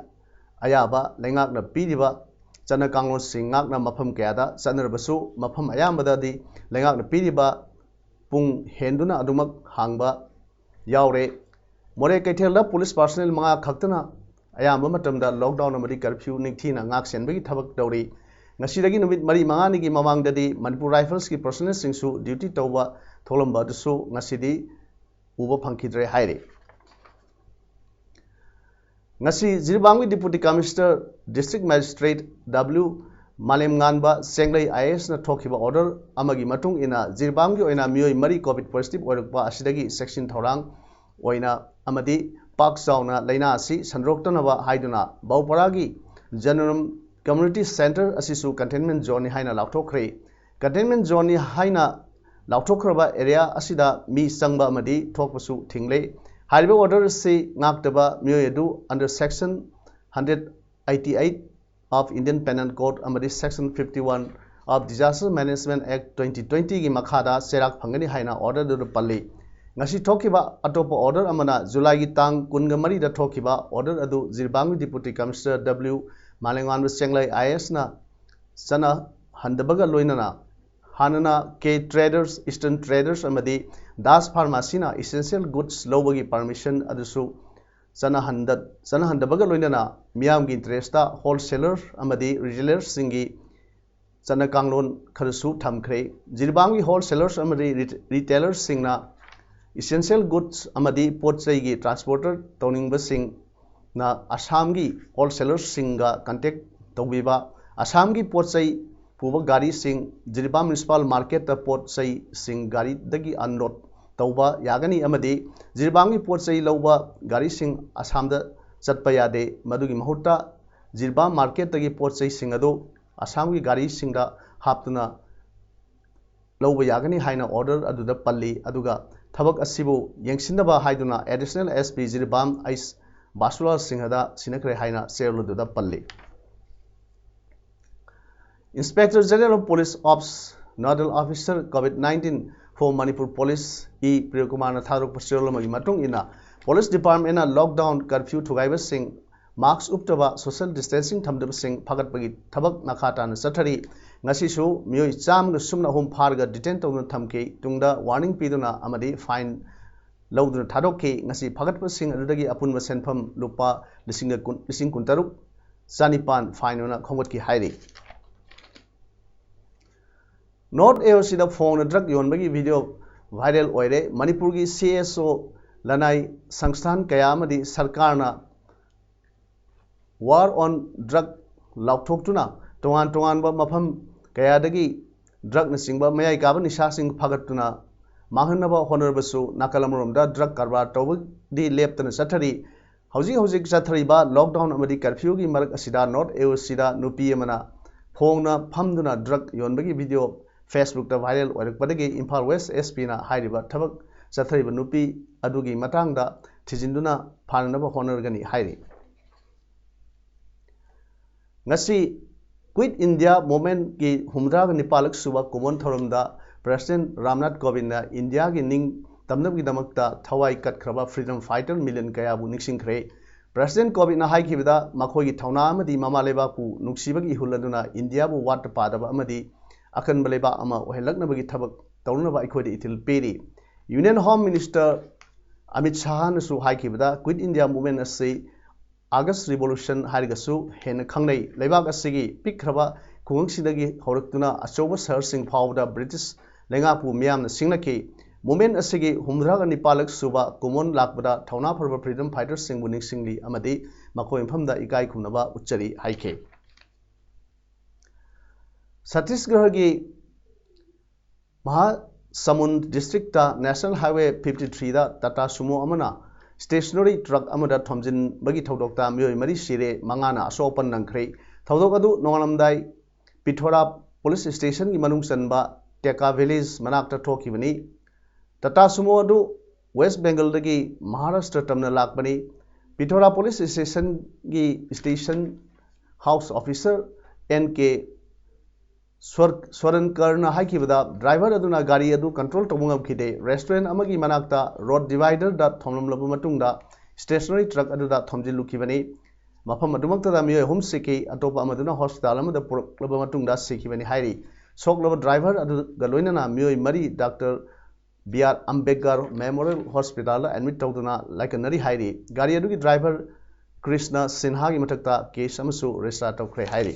ꯑꯌꯥꯕ ꯂꯩꯉꯥꯛꯅ ꯄꯤꯔꯤꯕ ꯆꯠꯅ ꯀꯥꯡꯂꯣꯟꯁꯤꯡ ꯉꯥꯛꯅ ꯃꯐꯝ ꯀꯌꯥꯗ ꯆꯠꯅꯔꯕꯁꯨ, ꯃꯐꯝ ꯑꯌꯥꯝꯕꯗꯗꯤ ꯂꯩꯉꯥꯛꯅ ꯄꯤꯔꯤꯕ ꯄꯨꯡ ꯍꯦꯟꯗꯨꯅ ꯑꯗꯨꯃꯛ ꯍꯥꯡꯕ ꯌꯥꯎꯔꯦ꯫ ꯃꯣꯔꯦ ꯀꯩꯊꯦꯜꯗ police personnel ꯃꯉꯥ ꯈꯛꯇꯅ ꯑꯌꯥꯝꯕ ꯃꯇꯝꯗ lockdown ꯑꯃꯗꯤ curfew ꯅꯤꯡꯊꯤꯅ ꯉꯥꯛ ꯁꯦꯟꯕꯒꯤ ꯊꯕꯛ ꯇꯧꯔꯤ꯫ ꯉꯁꯤꯗꯒꯤ ꯅꯨꯃꯤꯠ ꯃꯔꯤ ꯃꯉꯥꯅꯤꯒꯤ ꯃꯃꯥꯡꯗꯗꯤ ꯃꯅꯤꯄꯨꯔ Riflesꯀꯤ personnelꯁꯤꯡꯁꯨ duty ꯇꯧꯕ ꯊꯣꯛꯂꯝꯕ ꯑꯗꯨꯁꯨ ꯉꯁꯤꯗꯤ ꯎꯕ ꯐꯪꯈꯤꯗ꯭ꯔꯦ ꯍꯥꯏꯔꯤ꯫ ꯉꯁꯤ ꯖꯤꯔꯤꯕꯥꯝꯒꯤ Deputy Commissioner, District Magistrate W ꯃꯥꯂꯦꯝꯉꯥꯟꯕ ꯆꯦꯡꯂꯩ IASꯅ ꯊꯣꯛꯈꯤꯕ order ꯑꯃꯒꯤ ꯃꯇꯨꯡ ꯏꯟꯅ, ꯖꯤꯔꯤꯕꯥꯝꯒꯤ ꯑꯣꯏꯅ ꯃꯤꯑꯣꯏ ꯃꯔꯤ COVID positive ꯑꯣꯏꯔꯛꯄ ꯑꯁꯤꯗꯒꯤ ꯆꯦꯛꯁꯤꯟ ꯊꯧꯔꯥꯡ ꯑꯣꯏꯅ ꯑꯃꯗꯤ ꯄꯥꯛ ꯆꯥꯎꯅ ꯂꯥꯏꯅꯥ ꯑꯁꯤ ꯁꯟꯗꯣꯔꯛꯇꯅꯕ ꯍꯥꯏꯗꯨꯅ ꯕꯧꯄꯔꯥꯒꯤ General Community Centre ꯑꯁꯤꯁꯨ containment zoneꯅꯤ ꯍꯥꯏꯅ ꯂꯥꯎꯊꯣꯛꯈ꯭ꯔꯦ꯫ Containment zoneꯅꯤ ꯍꯥꯏꯅ ꯂꯥꯎꯊꯣꯛꯈ꯭ꯔꯕ area ꯑꯁꯤꯗ ꯃꯤ ꯆꯪꯕ ꯑꯃꯗꯤ ꯊꯣꯛꯄꯁꯨ ꯊꯤꯡꯂꯦ꯫ ꯍꯥꯏꯔꯤꯕ order ꯑꯁꯤ ꯉꯥꯛꯇꯕ ꯃꯤꯑꯣꯏ ꯑꯗꯨ under section hundred eighty-eight of Indian Penal Code ꯑꯃꯗꯤ section fifty-one of Disaster Management Act twenty twentyꯒꯤ ꯃꯈꯥꯗ ꯆꯩꯔꯥꯛ ꯐꯪꯒꯅꯤ ꯍꯥꯏꯅ order ꯑꯗꯨꯗ ꯄꯜꯂꯤ꯫ ꯉꯁꯤ ꯊꯣꯛꯈꯤꯕ ꯑꯇꯣꯞꯄ order ꯑꯃꯅ ꯖꯨꯂꯥꯏꯒꯤ ꯇꯥꯡ ꯀꯨꯟꯒ ꯃꯔꯤꯗ ꯊꯣꯛꯈꯤꯕ order ꯑꯗꯨ ꯖꯤꯔꯤꯕꯥꯝꯒꯤ Deputy Commissioner W ꯃꯥꯂꯦꯝꯉꯥꯟꯕ ꯆꯦꯡꯂꯩ IASꯅ ꯆꯠꯅꯍꯟꯗꯕꯒ ꯂꯣꯏꯅꯅ ꯍꯥꯟꯅꯅ K Traders, Eastern Traders ꯑꯃꯗꯤ Das Pharmacyꯅ essential goods ꯂꯧꯕꯒꯤ permission ꯑꯗꯨꯁꯨ ꯆꯠꯅꯍꯟꯗ-, ꯆꯠꯅꯍꯟꯗꯕꯒ ꯂꯣꯏꯅꯅ ꯃꯤꯌꯥꯝꯒꯤ interestꯇ wholesaler ꯑꯃꯗꯤ retailerꯁꯤꯡꯒꯤ ꯆꯠꯅ ꯀꯥꯡꯂꯣꯟ ꯈꯔꯁꯨ ꯊꯝꯈ꯭ꯔꯦ꯫ ꯖꯤꯔꯤꯕꯥꯝꯒꯤ wholesalers ꯑꯃꯗꯤ ret-, retailerꯁꯤꯡꯅ essential goods ꯑꯃꯗꯤ ꯄꯣꯠ ꯆꯩꯒꯤ transporter ꯇꯧꯅꯤꯡꯕꯁꯤꯡꯅ ꯑꯁꯥꯝꯒꯤ wholesalerꯁꯤꯡꯒ contact ꯇꯧꯕꯤꯕ, ꯑꯁꯥꯝꯒꯤ ꯄꯣꯠ ꯆꯩ ꯄꯨꯕ ꯒꯥꯔꯤꯁꯤꯡ ꯖꯤꯔꯤꯕꯥꯝ municipal marketꯇ ꯄꯣꯠ ꯆꯩꯁꯤꯡ ꯒꯥꯔꯤꯗꯒꯤ unload ꯇꯧꯕ ꯌꯥꯒꯅꯤ ꯑꯃꯗꯤ ꯖꯤꯔꯤꯕꯥꯝꯒꯤ ꯄꯣꯠ ꯆꯩ ꯂꯧꯕ ꯒꯥꯔꯤꯁꯤꯡ ꯑꯁꯥꯝꯗ ꯆꯠꯄ ꯌꯥꯗꯦ꯫ ꯃꯗꯨꯒꯤ ꯃꯍꯨꯠꯇ ꯖꯤꯔꯤꯕꯥꯝ marketꯇꯒꯤ ꯄꯣꯠ ꯆꯩꯁꯤꯡ ꯑꯗꯨ ꯑꯁꯥꯝꯒꯤ ꯒꯥꯔꯤꯁꯤꯡꯗ ꯍꯥꯞꯇꯨꯅ ꯂꯧꯕ ꯌꯥꯒꯅꯤ ꯍꯥꯏꯅ order ꯑꯗꯨꯗ ꯄꯜꯂꯤ꯫ ꯑꯗꯨꯒ ꯊꯕꯛ ꯑꯁꯤꯕꯨ ꯌꯦꯡꯁꯤꯟꯅꯕ ꯍꯥꯏꯗꯨꯅ Additional S P Jiribam H Basulal ꯁꯤꯡꯍꯗ ꯁꯤꯟꯅꯈ꯭ꯔꯦ ꯍꯥꯏꯅ ꯆꯦꯔꯣꯜ ꯑꯗꯨꯗ ꯄꯜꯂꯤ꯫ Inspector General of Police Ops Nodal Officer COVID nineteen for Manipur Police E ꯄ꯭ꯔꯤꯌꯣ ꯀꯨꯃꯥꯔꯅ ꯊꯥꯗꯣꯔꯛꯄ ꯆꯦꯔꯣꯜ ꯑꯃꯒꯤ ꯃꯇꯨꯡ ꯏꯟꯅ, ꯄꯨꯂꯤꯁ ꯗꯤꯄꯥꯔꯠꯃꯦꯟꯅ ꯂꯣꯛꯗꯥꯎꯟ ꯀꯔꯐ꯭ꯌꯨ ꯊꯨꯒꯥꯏꯕꯁꯤꯡ, ꯃꯥꯁꯛ ꯎꯞꯇꯕ, ꯁꯣꯁꯤꯌꯦꯜ ꯗꯤꯁꯇꯦꯟꯁꯤꯡ ꯊꯝꯗꯕꯁꯤꯡ ꯐꯥꯒꯠꯄꯒꯤ ꯊꯕꯛ ꯃꯈꯥ ꯇꯥꯅ ꯆꯠꯊꯔꯤ꯫ ꯉꯁꯤꯁꯨ ꯃꯤꯑꯣꯏ ꯆꯥꯝꯃꯒ ꯁꯨꯞꯅ ꯑꯍꯨꯝ ꯐꯥꯔꯒ detain ꯇꯧꯗꯨꯅ ꯊꯝꯈꯤ꯫ ꯇꯨꯡꯗ warning ꯄꯤꯗꯨꯅ ꯑꯃꯗꯤ fine ꯂꯧꯗꯨꯅ ꯊꯥꯗꯣꯛꯈꯤ꯫ ꯉꯁꯤ ꯐꯥꯒꯠꯄꯁꯤꯡ ꯑꯗꯨꯗꯒꯤ ꯑꯄꯨꯟꯕ ꯁꯦꯟꯐꯝ ꯂꯨꯄꯥ ꯂꯤꯁꯤꯡ ꯀꯨꯟ, ꯂꯤꯁꯤꯡ ꯀꯨꯟꯇꯔꯨꯛ ꯆꯅꯤꯄꯥꯟ fine ꯑꯣꯏꯅ ꯈꯣꯝꯒꯠꯈꯤ ꯍꯥꯏꯔꯤ꯫ North A O Cꯗ ꯐꯣꯡꯅ drug ꯌꯣꯟꯕꯒꯤ video viral ꯑꯣꯏꯔꯦ꯫ ꯃꯅꯤꯄꯨꯔꯒꯤ C S O ꯂꯅꯥꯏ ꯁꯪꯁꯊꯥꯟ ꯀꯌꯥ ꯑꯃꯗꯤ ꯁꯔꯀꯥꯔꯅ war on drug ꯂꯥꯎꯊꯣꯛꯇꯨꯅ ꯇꯣꯉꯥꯟ ꯇꯣꯉꯥꯟꯕ ꯃꯐꯝ ꯀꯌꯥꯗꯒꯤ drugꯅꯆꯤꯡꯕ ꯃꯌꯥꯏ ꯀꯥꯕ ꯅꯤꯁꯥꯁꯤꯡ ꯐꯥꯒꯠꯇꯨꯅ ꯃꯥꯡꯍꯟꯅꯕ ꯍꯣꯠꯅꯔꯕꯁꯨ, ꯅꯥꯀꯜ ꯑꯃꯔꯣꯝꯗ drug ꯀꯔꯕꯥꯔ ꯇꯧꯕꯗꯤ ꯂꯦꯞꯇꯅ ꯆꯠꯊꯔꯤ꯫ ꯍꯧꯖꯤꯛ ꯍꯧꯖꯤꯛ ꯆꯠꯊꯔꯤꯕ lockdown ꯑꯃꯗꯤ curfewꯒꯤ ꯃꯔꯛ ꯑꯁꯤꯗ North A O Cꯗ ꯅꯨꯄꯤ ꯑꯃꯅ ꯐꯣꯡꯅ ꯐꯝꯗꯨꯅ drug ꯌꯣꯟꯕꯒꯤ video Facebookꯇ viral ꯑꯣꯏꯔꯛꯄꯗꯒꯤ Imphal West S Pꯅ ꯍꯥꯏꯔꯤꯕ ꯊꯕꯛ ꯆꯠꯊꯔꯤꯕ ꯅꯨꯄꯤ ꯑꯗꯨꯒꯤ ꯃꯇꯥꯡꯗ ꯊꯤꯖꯤꯟꯗꯨꯅ ꯐꯥꯅꯅꯕ ꯍꯣꯠꯅꯔꯒꯅꯤ ꯍꯥꯏꯔꯤ꯫ ꯉꯁꯤ Quit India Movementꯀꯤ ꯍꯨꯝꯐꯨꯇꯔꯥꯒ ꯅꯤꯄꯥꯜꯂꯛ ꯁꯨꯕ ꯀꯨꯝꯑꯣꯟ ꯊꯧꯔꯝꯗ President ꯔꯥꯝꯅꯥꯊ ꯀꯣꯕꯤꯟꯗꯅ ꯏꯟꯗꯤꯌꯥꯒꯤ ꯅꯤꯡ ꯇꯝꯅꯕꯒꯤꯗꯃꯛꯇ ꯊꯋꯥꯏ ꯀꯠꯈ꯭ꯔꯕ freedom fighter million ꯀꯌꯥꯕꯨ ꯅꯤꯡꯁꯤꯡꯈ꯭ꯔꯦ꯫ President ꯀꯣꯕꯤꯟꯗꯅ ꯍꯥꯏꯈꯤꯕꯗ, ꯃꯈꯣꯏꯒꯤ ꯊꯧꯅꯥ ꯑꯃꯗꯤ ꯃꯃꯥ ꯂꯩꯕꯥꯛꯄꯨ ꯅꯨꯡꯁꯤꯕꯒꯤ ꯏꯍꯨꯜ ꯑꯗꯨꯅ ꯏꯟꯗꯤꯌꯥꯕꯨ ꯋꯥꯠꯇ ꯄꯥꯗꯕ ꯑꯃꯗꯤ ꯑꯀꯟꯕ ꯂꯩꯕꯥꯛ ꯑꯃ ꯑꯣꯏꯍꯜꯂꯛꯅꯕꯒꯤ ꯊꯕꯛ ꯇꯧꯅꯅꯕ ꯑꯩꯈꯣꯏꯗ ꯏꯊꯤꯜ ꯄꯤꯔꯤ꯫ Union Home Minister Amit ꯁꯥꯍꯅꯁꯨ ꯍꯥꯏꯈꯤꯕꯗ, Quit India Movement ꯑꯁꯤ August Revolution ꯍꯥꯏꯔꯒꯁꯨ ꯍꯦꯟꯅ ꯈꯪꯅꯩ꯫ ꯂꯩꯕꯥꯛ ꯑꯁꯤꯒꯤ ꯄꯤꯛꯈ꯭ꯔꯕ ꯈꯨꯡꯒꯪꯁꯤꯡꯗꯒꯤ ꯍꯧꯔꯛꯇꯨꯅ ꯑꯆꯧꯕ ꯁꯍꯔꯁꯤꯡ ꯐꯥꯎꯕꯗ British ꯂꯩꯉꯥꯛꯄꯨ ꯃꯤꯌꯥꯝꯅ ꯁꯤꯡꯅꯈꯤ꯫ Movement ꯑꯁꯤꯒꯤ ꯍꯨꯝꯐꯨꯇꯔꯥꯒ ꯅꯤꯄꯥꯜꯂꯛ ꯁꯨꯕ ꯀꯨꯝꯑꯣꯟ ꯂꯥꯛꯄꯗ ꯊꯧꯅꯥ ꯐꯔꯕ freedom fighterꯁꯤꯡꯕꯨ ꯅꯤꯡꯁꯤꯡꯂꯤ ꯑꯃꯗꯤ ꯃꯈꯣꯏ ꯃꯐꯝꯗ ꯏꯀꯥꯏ ꯈꯨꯝꯅꯕ ꯎꯠꯆꯔꯤ ꯍꯥꯏꯈꯤ꯫ ꯁꯠꯇꯤꯁꯒꯔꯒꯤ ꯃꯍꯥꯁꯃꯨꯟꯗ districtꯇ National Highway fifty threeꯗ Tata Sumo ꯑꯃꯅ stationary truck ꯑꯃꯗ ꯊꯣꯝꯖꯤꯟꯕꯒꯤ ꯊꯧꯗꯣꯛꯇ ꯃꯤꯑꯣꯏ ꯃꯔꯤ ꯁꯤꯔꯦ, ꯃꯉꯥꯅ ꯑꯁꯣꯛ ꯑꯄꯟ ꯅꯪꯈ꯭ꯔꯦ꯫ ꯊꯧꯗꯣꯛ ꯑꯗꯨ ꯅꯣꯡꯉꯥꯜꯂꯝꯗꯥꯏ ꯄꯤꯊꯣꯔꯥ police stationꯒꯤ ꯃꯅꯨꯡ ꯆꯟꯕ ꯇꯦꯀꯥ ꯚꯤꯂꯦꯖ ꯃꯅꯥꯛꯇ ꯊꯣꯛꯈꯤꯕꯅꯤ꯫ ꯇꯥꯇꯥ ꯁꯨꯃꯣ ꯑꯗꯨ ꯋꯦꯁ ꯕꯦꯡꯒꯜꯗꯒꯤ ꯃꯍꯥꯔꯥꯁꯇ꯭ꯔ ꯇꯝꯅ ꯂꯥꯛꯄꯅꯤ꯫ ꯄꯤꯊꯣꯔꯥ ꯄꯨꯂꯤꯁ ꯁ꯭ꯇꯦꯁꯟꯒꯤ station house officer N K ꯁ꯭ꯋꯔ-, ꯁ꯭ꯋꯔꯟꯀꯔꯅ ꯍꯥꯏꯈꯤꯕꯗ, ꯗ꯭ꯔꯥꯏꯚꯔ ꯑꯗꯨꯅ ꯒꯥꯔꯤ ꯑꯗꯨ ꯀꯟꯇ꯭ꯔꯣꯜ ꯇꯧꯕ ꯉꯝꯈꯤꯗꯦ꯫ ꯔꯦꯁꯇꯨꯔꯦꯟ ꯑꯃꯒꯤ ꯃꯅꯥꯛꯇ ꯔꯣꯗ ꯗꯤꯚꯥꯏꯗꯔꯗ ꯊꯣꯝꯂꯝꯂꯕ ꯃꯇꯨꯡꯗ ꯁ꯭ꯇꯦꯁꯅꯔꯤ ꯇ꯭ꯔꯛ ꯑꯗꯨꯗ ꯊꯣꯝꯖꯤꯜꯂꯨꯈꯤꯕꯅꯤ꯫ ꯃꯐꯝ ꯑꯗꯨꯃꯛꯇꯗ ꯃꯤꯑꯣꯏ ꯑꯍꯨꯝ ꯁꯤꯈꯤ, ꯑꯇꯣꯞꯄ ꯑꯃꯗꯨꯅ ꯍꯣꯁꯄꯤꯇꯥꯜ ꯑꯃꯗ ꯄꯨꯔꯛꯂꯕ ꯃꯇꯨꯡꯗ ꯁꯤꯈꯤꯕꯅꯤ ꯍꯥꯏꯔꯤ꯫ ꯁꯣꯛꯂꯕ ꯗ꯭ꯔꯥꯏꯚꯔ ꯑꯗꯨꯒ ꯂꯣꯏꯅꯅ ꯃꯤꯑꯣꯏ ꯃꯔꯤ doctor B R Ambedkar memorial ꯍꯣꯁꯄꯤꯇꯥꯜꯗ ꯑꯦꯗꯃꯤꯠ ꯇꯧꯗꯨꯅ ꯂꯥꯏꯀꯠꯅꯔꯤ ꯍꯥꯏꯔꯤ꯫ ꯒꯥꯔꯤ ꯑꯗꯨꯒꯤ ꯗ꯭ꯔꯥꯏꯚꯔ ꯀ꯭ꯔꯤꯁꯅ ꯁꯤꯟꯍꯥꯒꯤ ꯃꯊꯛꯇ ꯀꯦꯁ ꯑꯃꯁꯨ ꯔꯦꯖꯤꯁꯇꯥꯔ ꯇꯧꯈ꯭ꯔꯦ ꯍꯥꯏꯔꯤ꯫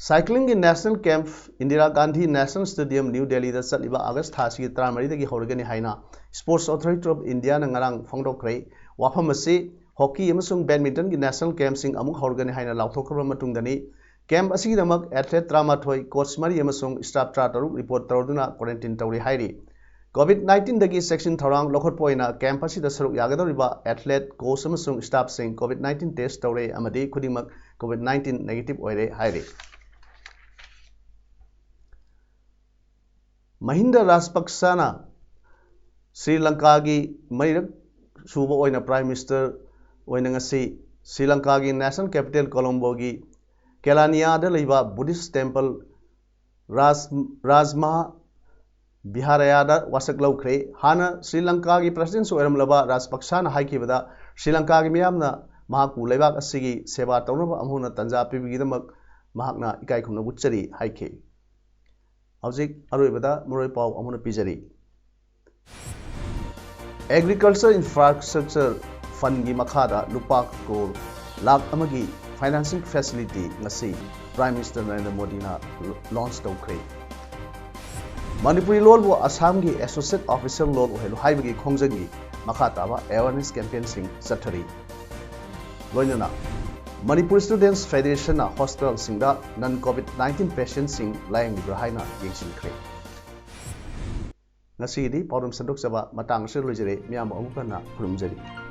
ꯁꯥꯏꯀ꯭ꯂꯤꯡꯒꯤ national camp Indira Gandhi national stadium, new ꯗꯦꯜꯂꯤꯗ ꯆꯠꯂꯤꯕ ꯑꯥꯒꯁ ꯊꯥ ꯑꯁꯤꯒꯤ ꯇꯔꯥꯃꯔꯤꯗꯒꯤ ꯍꯧꯔꯒꯅꯤ ꯍꯥꯏꯅ ꯁ꯭ꯄꯣꯔꯠꯁ ꯑꯣꯊꯣꯔꯤꯇꯤ ꯑꯣꯐ ꯏꯟꯗꯤꯌꯥꯅ ꯉꯔꯥꯡ ꯐꯣꯡꯗꯣꯛꯈ꯭ꯔꯦ꯫ ꯋꯥꯐꯝ ꯑꯁꯤ ꯍꯣꯀꯤ ꯑꯃꯁꯨꯡ ꯕꯦꯗꯃꯤꯟꯇꯟꯒꯤ ꯅꯦꯁꯅꯦꯜ ꯀꯦꯝꯞꯁꯤꯡ ꯑꯃꯨꯛ ꯍꯧꯔꯒꯅꯤ ꯍꯥꯏꯅ ꯂꯥꯎꯊꯣꯛꯈ꯭ꯔꯕ ꯃꯇꯨꯡꯗꯅꯤ꯫ ꯀꯦꯝꯞ ꯑꯁꯤꯒꯤꯗꯃꯛ ꯑꯦꯊꯂꯦꯠ ꯇꯔꯥꯃꯥꯊꯣꯏ, ꯀꯣꯆ ꯃꯔꯤ ꯑꯃꯁꯨꯡ ꯁ꯭ꯇꯥꯐ ꯇꯔꯥꯇꯔꯨꯛ ꯔꯤꯄꯣꯔꯠ ꯇꯧꯔꯗꯨꯅ ꯀ꯭ꯋꯥꯔꯦꯟꯇꯤꯟ ꯇꯧꯔꯤ ꯍꯥꯏꯔꯤ꯫ ꯀꯣꯚꯤꯗ ꯅꯥꯏꯟꯇꯤꯟꯗꯒꯤ ꯆꯦꯛꯁꯤꯟ ꯊꯧꯔꯥꯡ ꯂꯧꯈꯠꯄ ꯑꯣꯏꯅ ꯀꯦꯝꯞ ꯑꯁꯤꯗ ꯁꯔꯨꯛ ꯌꯥꯒꯗꯧꯔꯤꯕ ꯑꯦꯊꯂꯦꯠ, ꯀꯣꯆ ꯑꯃꯁꯨꯡ ꯁ꯭ꯇꯥꯐꯁꯤꯡ ꯀꯣꯚꯤꯗ ꯅꯥꯏꯟꯇꯤꯟ ꯇꯦꯁ ꯇꯧꯔꯦ ꯑꯃꯗꯤ ꯈꯨꯗꯤꯡꯃꯛ ꯀꯣꯚꯤꯗ ꯅꯥꯏꯟꯇꯤꯟ ꯅꯦꯒꯦꯇꯤꯚ ꯑꯣꯏꯔꯦ ꯍꯥꯏꯔꯤ꯫ ꯃꯍꯤꯟꯗ ꯔꯥꯖꯄꯛꯁꯥꯅ ꯁ꯭ꯔꯤ ꯂꯪꯀꯥꯒꯤ ꯃꯔꯤꯔꯛ ꯁꯨꯕ ꯑꯣꯏꯅ ꯄ꯭ꯔꯥꯏꯝ ꯃꯤꯅꯤꯁꯇꯔ ꯑꯣꯏꯅ ꯉꯁꯤ ꯁ꯭ꯔꯤ ꯂꯪꯀꯥꯒꯤ ꯅꯦꯁꯅꯦꯜ ꯀꯦꯄꯤꯇꯦꯜ ꯀꯣꯂꯣꯝꯕꯣꯒꯤ ꯀꯦꯂꯥꯅꯤꯌꯥꯗ ꯂꯩꯕ ꯕꯨꯙꯤꯁ ꯇꯦꯝꯄꯜ ꯔꯥꯖ-, ꯔꯥꯖꯃꯍꯥ ꯕꯤꯍꯥꯔꯌꯥꯗ ꯋꯥꯁꯛ ꯂꯧꯈ꯭ꯔꯦ꯫ ꯍꯥꯟꯅ ꯁ꯭ꯔꯤ ꯂꯪꯀꯥꯒꯤ ꯄ꯭ꯔꯦꯁꯤꯗꯦꯟꯁꯨ ꯑꯣꯏꯔꯝꯂꯕ ꯔꯥꯖꯄꯛꯁꯥꯅ ꯍꯥꯏꯈꯤꯕꯗ, ꯁ꯭ꯔꯤ ꯂꯪꯀꯥꯒꯤ ꯃꯤꯌꯥꯝꯅ ꯃꯍꯥꯛꯄꯨ ꯂꯩꯕꯥꯛ ꯑꯁꯤꯒꯤ ꯁꯦꯕꯥ ꯇꯧꯅꯕ ꯑꯃꯨꯛ ꯍꯟꯅ ꯇꯥꯟꯖꯥ ꯄꯤꯕꯒꯤꯗꯃꯛ ꯃꯍꯥꯛꯅ ꯏꯀꯥꯏ ꯈꯨꯝꯅꯕ ꯎꯠꯆꯔꯤ ꯍꯥꯏꯈꯤ꯫ ꯍꯧꯖꯤꯛ ꯑꯔꯣꯏꯕꯗ ꯃꯔꯨꯑꯣꯏ ꯄꯥꯎ ꯑꯃꯨꯛ ꯍꯟꯅ ꯄꯤꯖꯔꯤ꯫ ꯑꯦꯒ꯭ꯔꯤꯀꯜꯆꯔ ꯏꯟꯐ꯭ꯔꯥꯁ꯭ꯇ꯭ꯔꯛꯆꯔ ꯐꯟꯒꯤ ꯃꯈꯥꯗ ꯂꯨꯄꯥ ꯀ꯭ꯔꯣꯔ ꯂꯥꯈ ꯑꯃꯒꯤ ꯐꯥꯏꯅꯥꯟꯁꯤꯡ ꯐꯦꯁꯤꯂꯤꯇꯤ ꯉꯁꯤ ꯄ꯭ꯔꯥꯏꯝ ꯃꯤꯅꯤꯁꯇꯔ ꯅꯔꯦꯟꯗ꯭ꯔ ꯃꯣꯗꯤꯅ ꯂꯣꯟꯆ ꯇꯧꯈ꯭ꯔꯦ꯫ ꯃꯅꯤꯄꯨꯔꯤ ꯂꯣꯜꯕꯨ ꯑꯁꯥꯝꯒꯤ ꯑꯦꯁꯣꯁꯤꯌꯦꯠ ꯑꯣꯐꯤꯁꯤꯌꯦꯜ ꯂꯣꯜ ꯑꯣꯏꯍꯜꯂꯨ ꯍꯥꯏꯕꯒꯤ ꯈꯣꯡꯖꯪꯒꯤ ꯃꯈꯥ ꯇꯥꯕ ꯑꯦꯋꯥꯔꯅꯦꯁ ꯀꯦꯝꯄꯦꯟꯁꯤꯡ ꯆꯠꯊꯔꯤ꯫ ꯂꯣꯏꯅꯅ ꯃꯅꯤꯄꯨꯔ ꯁ꯭ꯇꯨꯗꯦꯟꯠꯁ ꯐꯦꯗꯦꯔꯦꯁꯟꯅ ꯍꯣꯁꯄꯤꯇꯥꯜꯁꯤꯡꯗ ꯅꯟ ꯀꯣꯚꯤꯗ ꯅꯥꯏꯟꯇꯤꯟ ꯄꯦꯁꯦꯟꯠꯁꯤꯡ ꯂꯥꯌꯦꯡꯂꯤꯕ꯭ꯔꯥ ꯍꯥꯏꯅ ꯌꯦꯡꯁꯤꯟꯈ꯭ꯔꯦ꯫ ꯉꯁꯤꯒꯤꯗꯤ ꯄꯥꯎꯗꯝ ꯁꯟꯗꯣꯛꯆꯕ ꯃꯇꯥꯡ ꯑꯁꯤꯗ ꯂꯣꯏꯖꯔꯦ꯫ ꯃꯤꯌꯥꯝꯕꯨ ꯑꯃꯨꯛ ꯍꯟꯅ ꯈꯨꯔꯨꯝꯖꯔꯤ꯫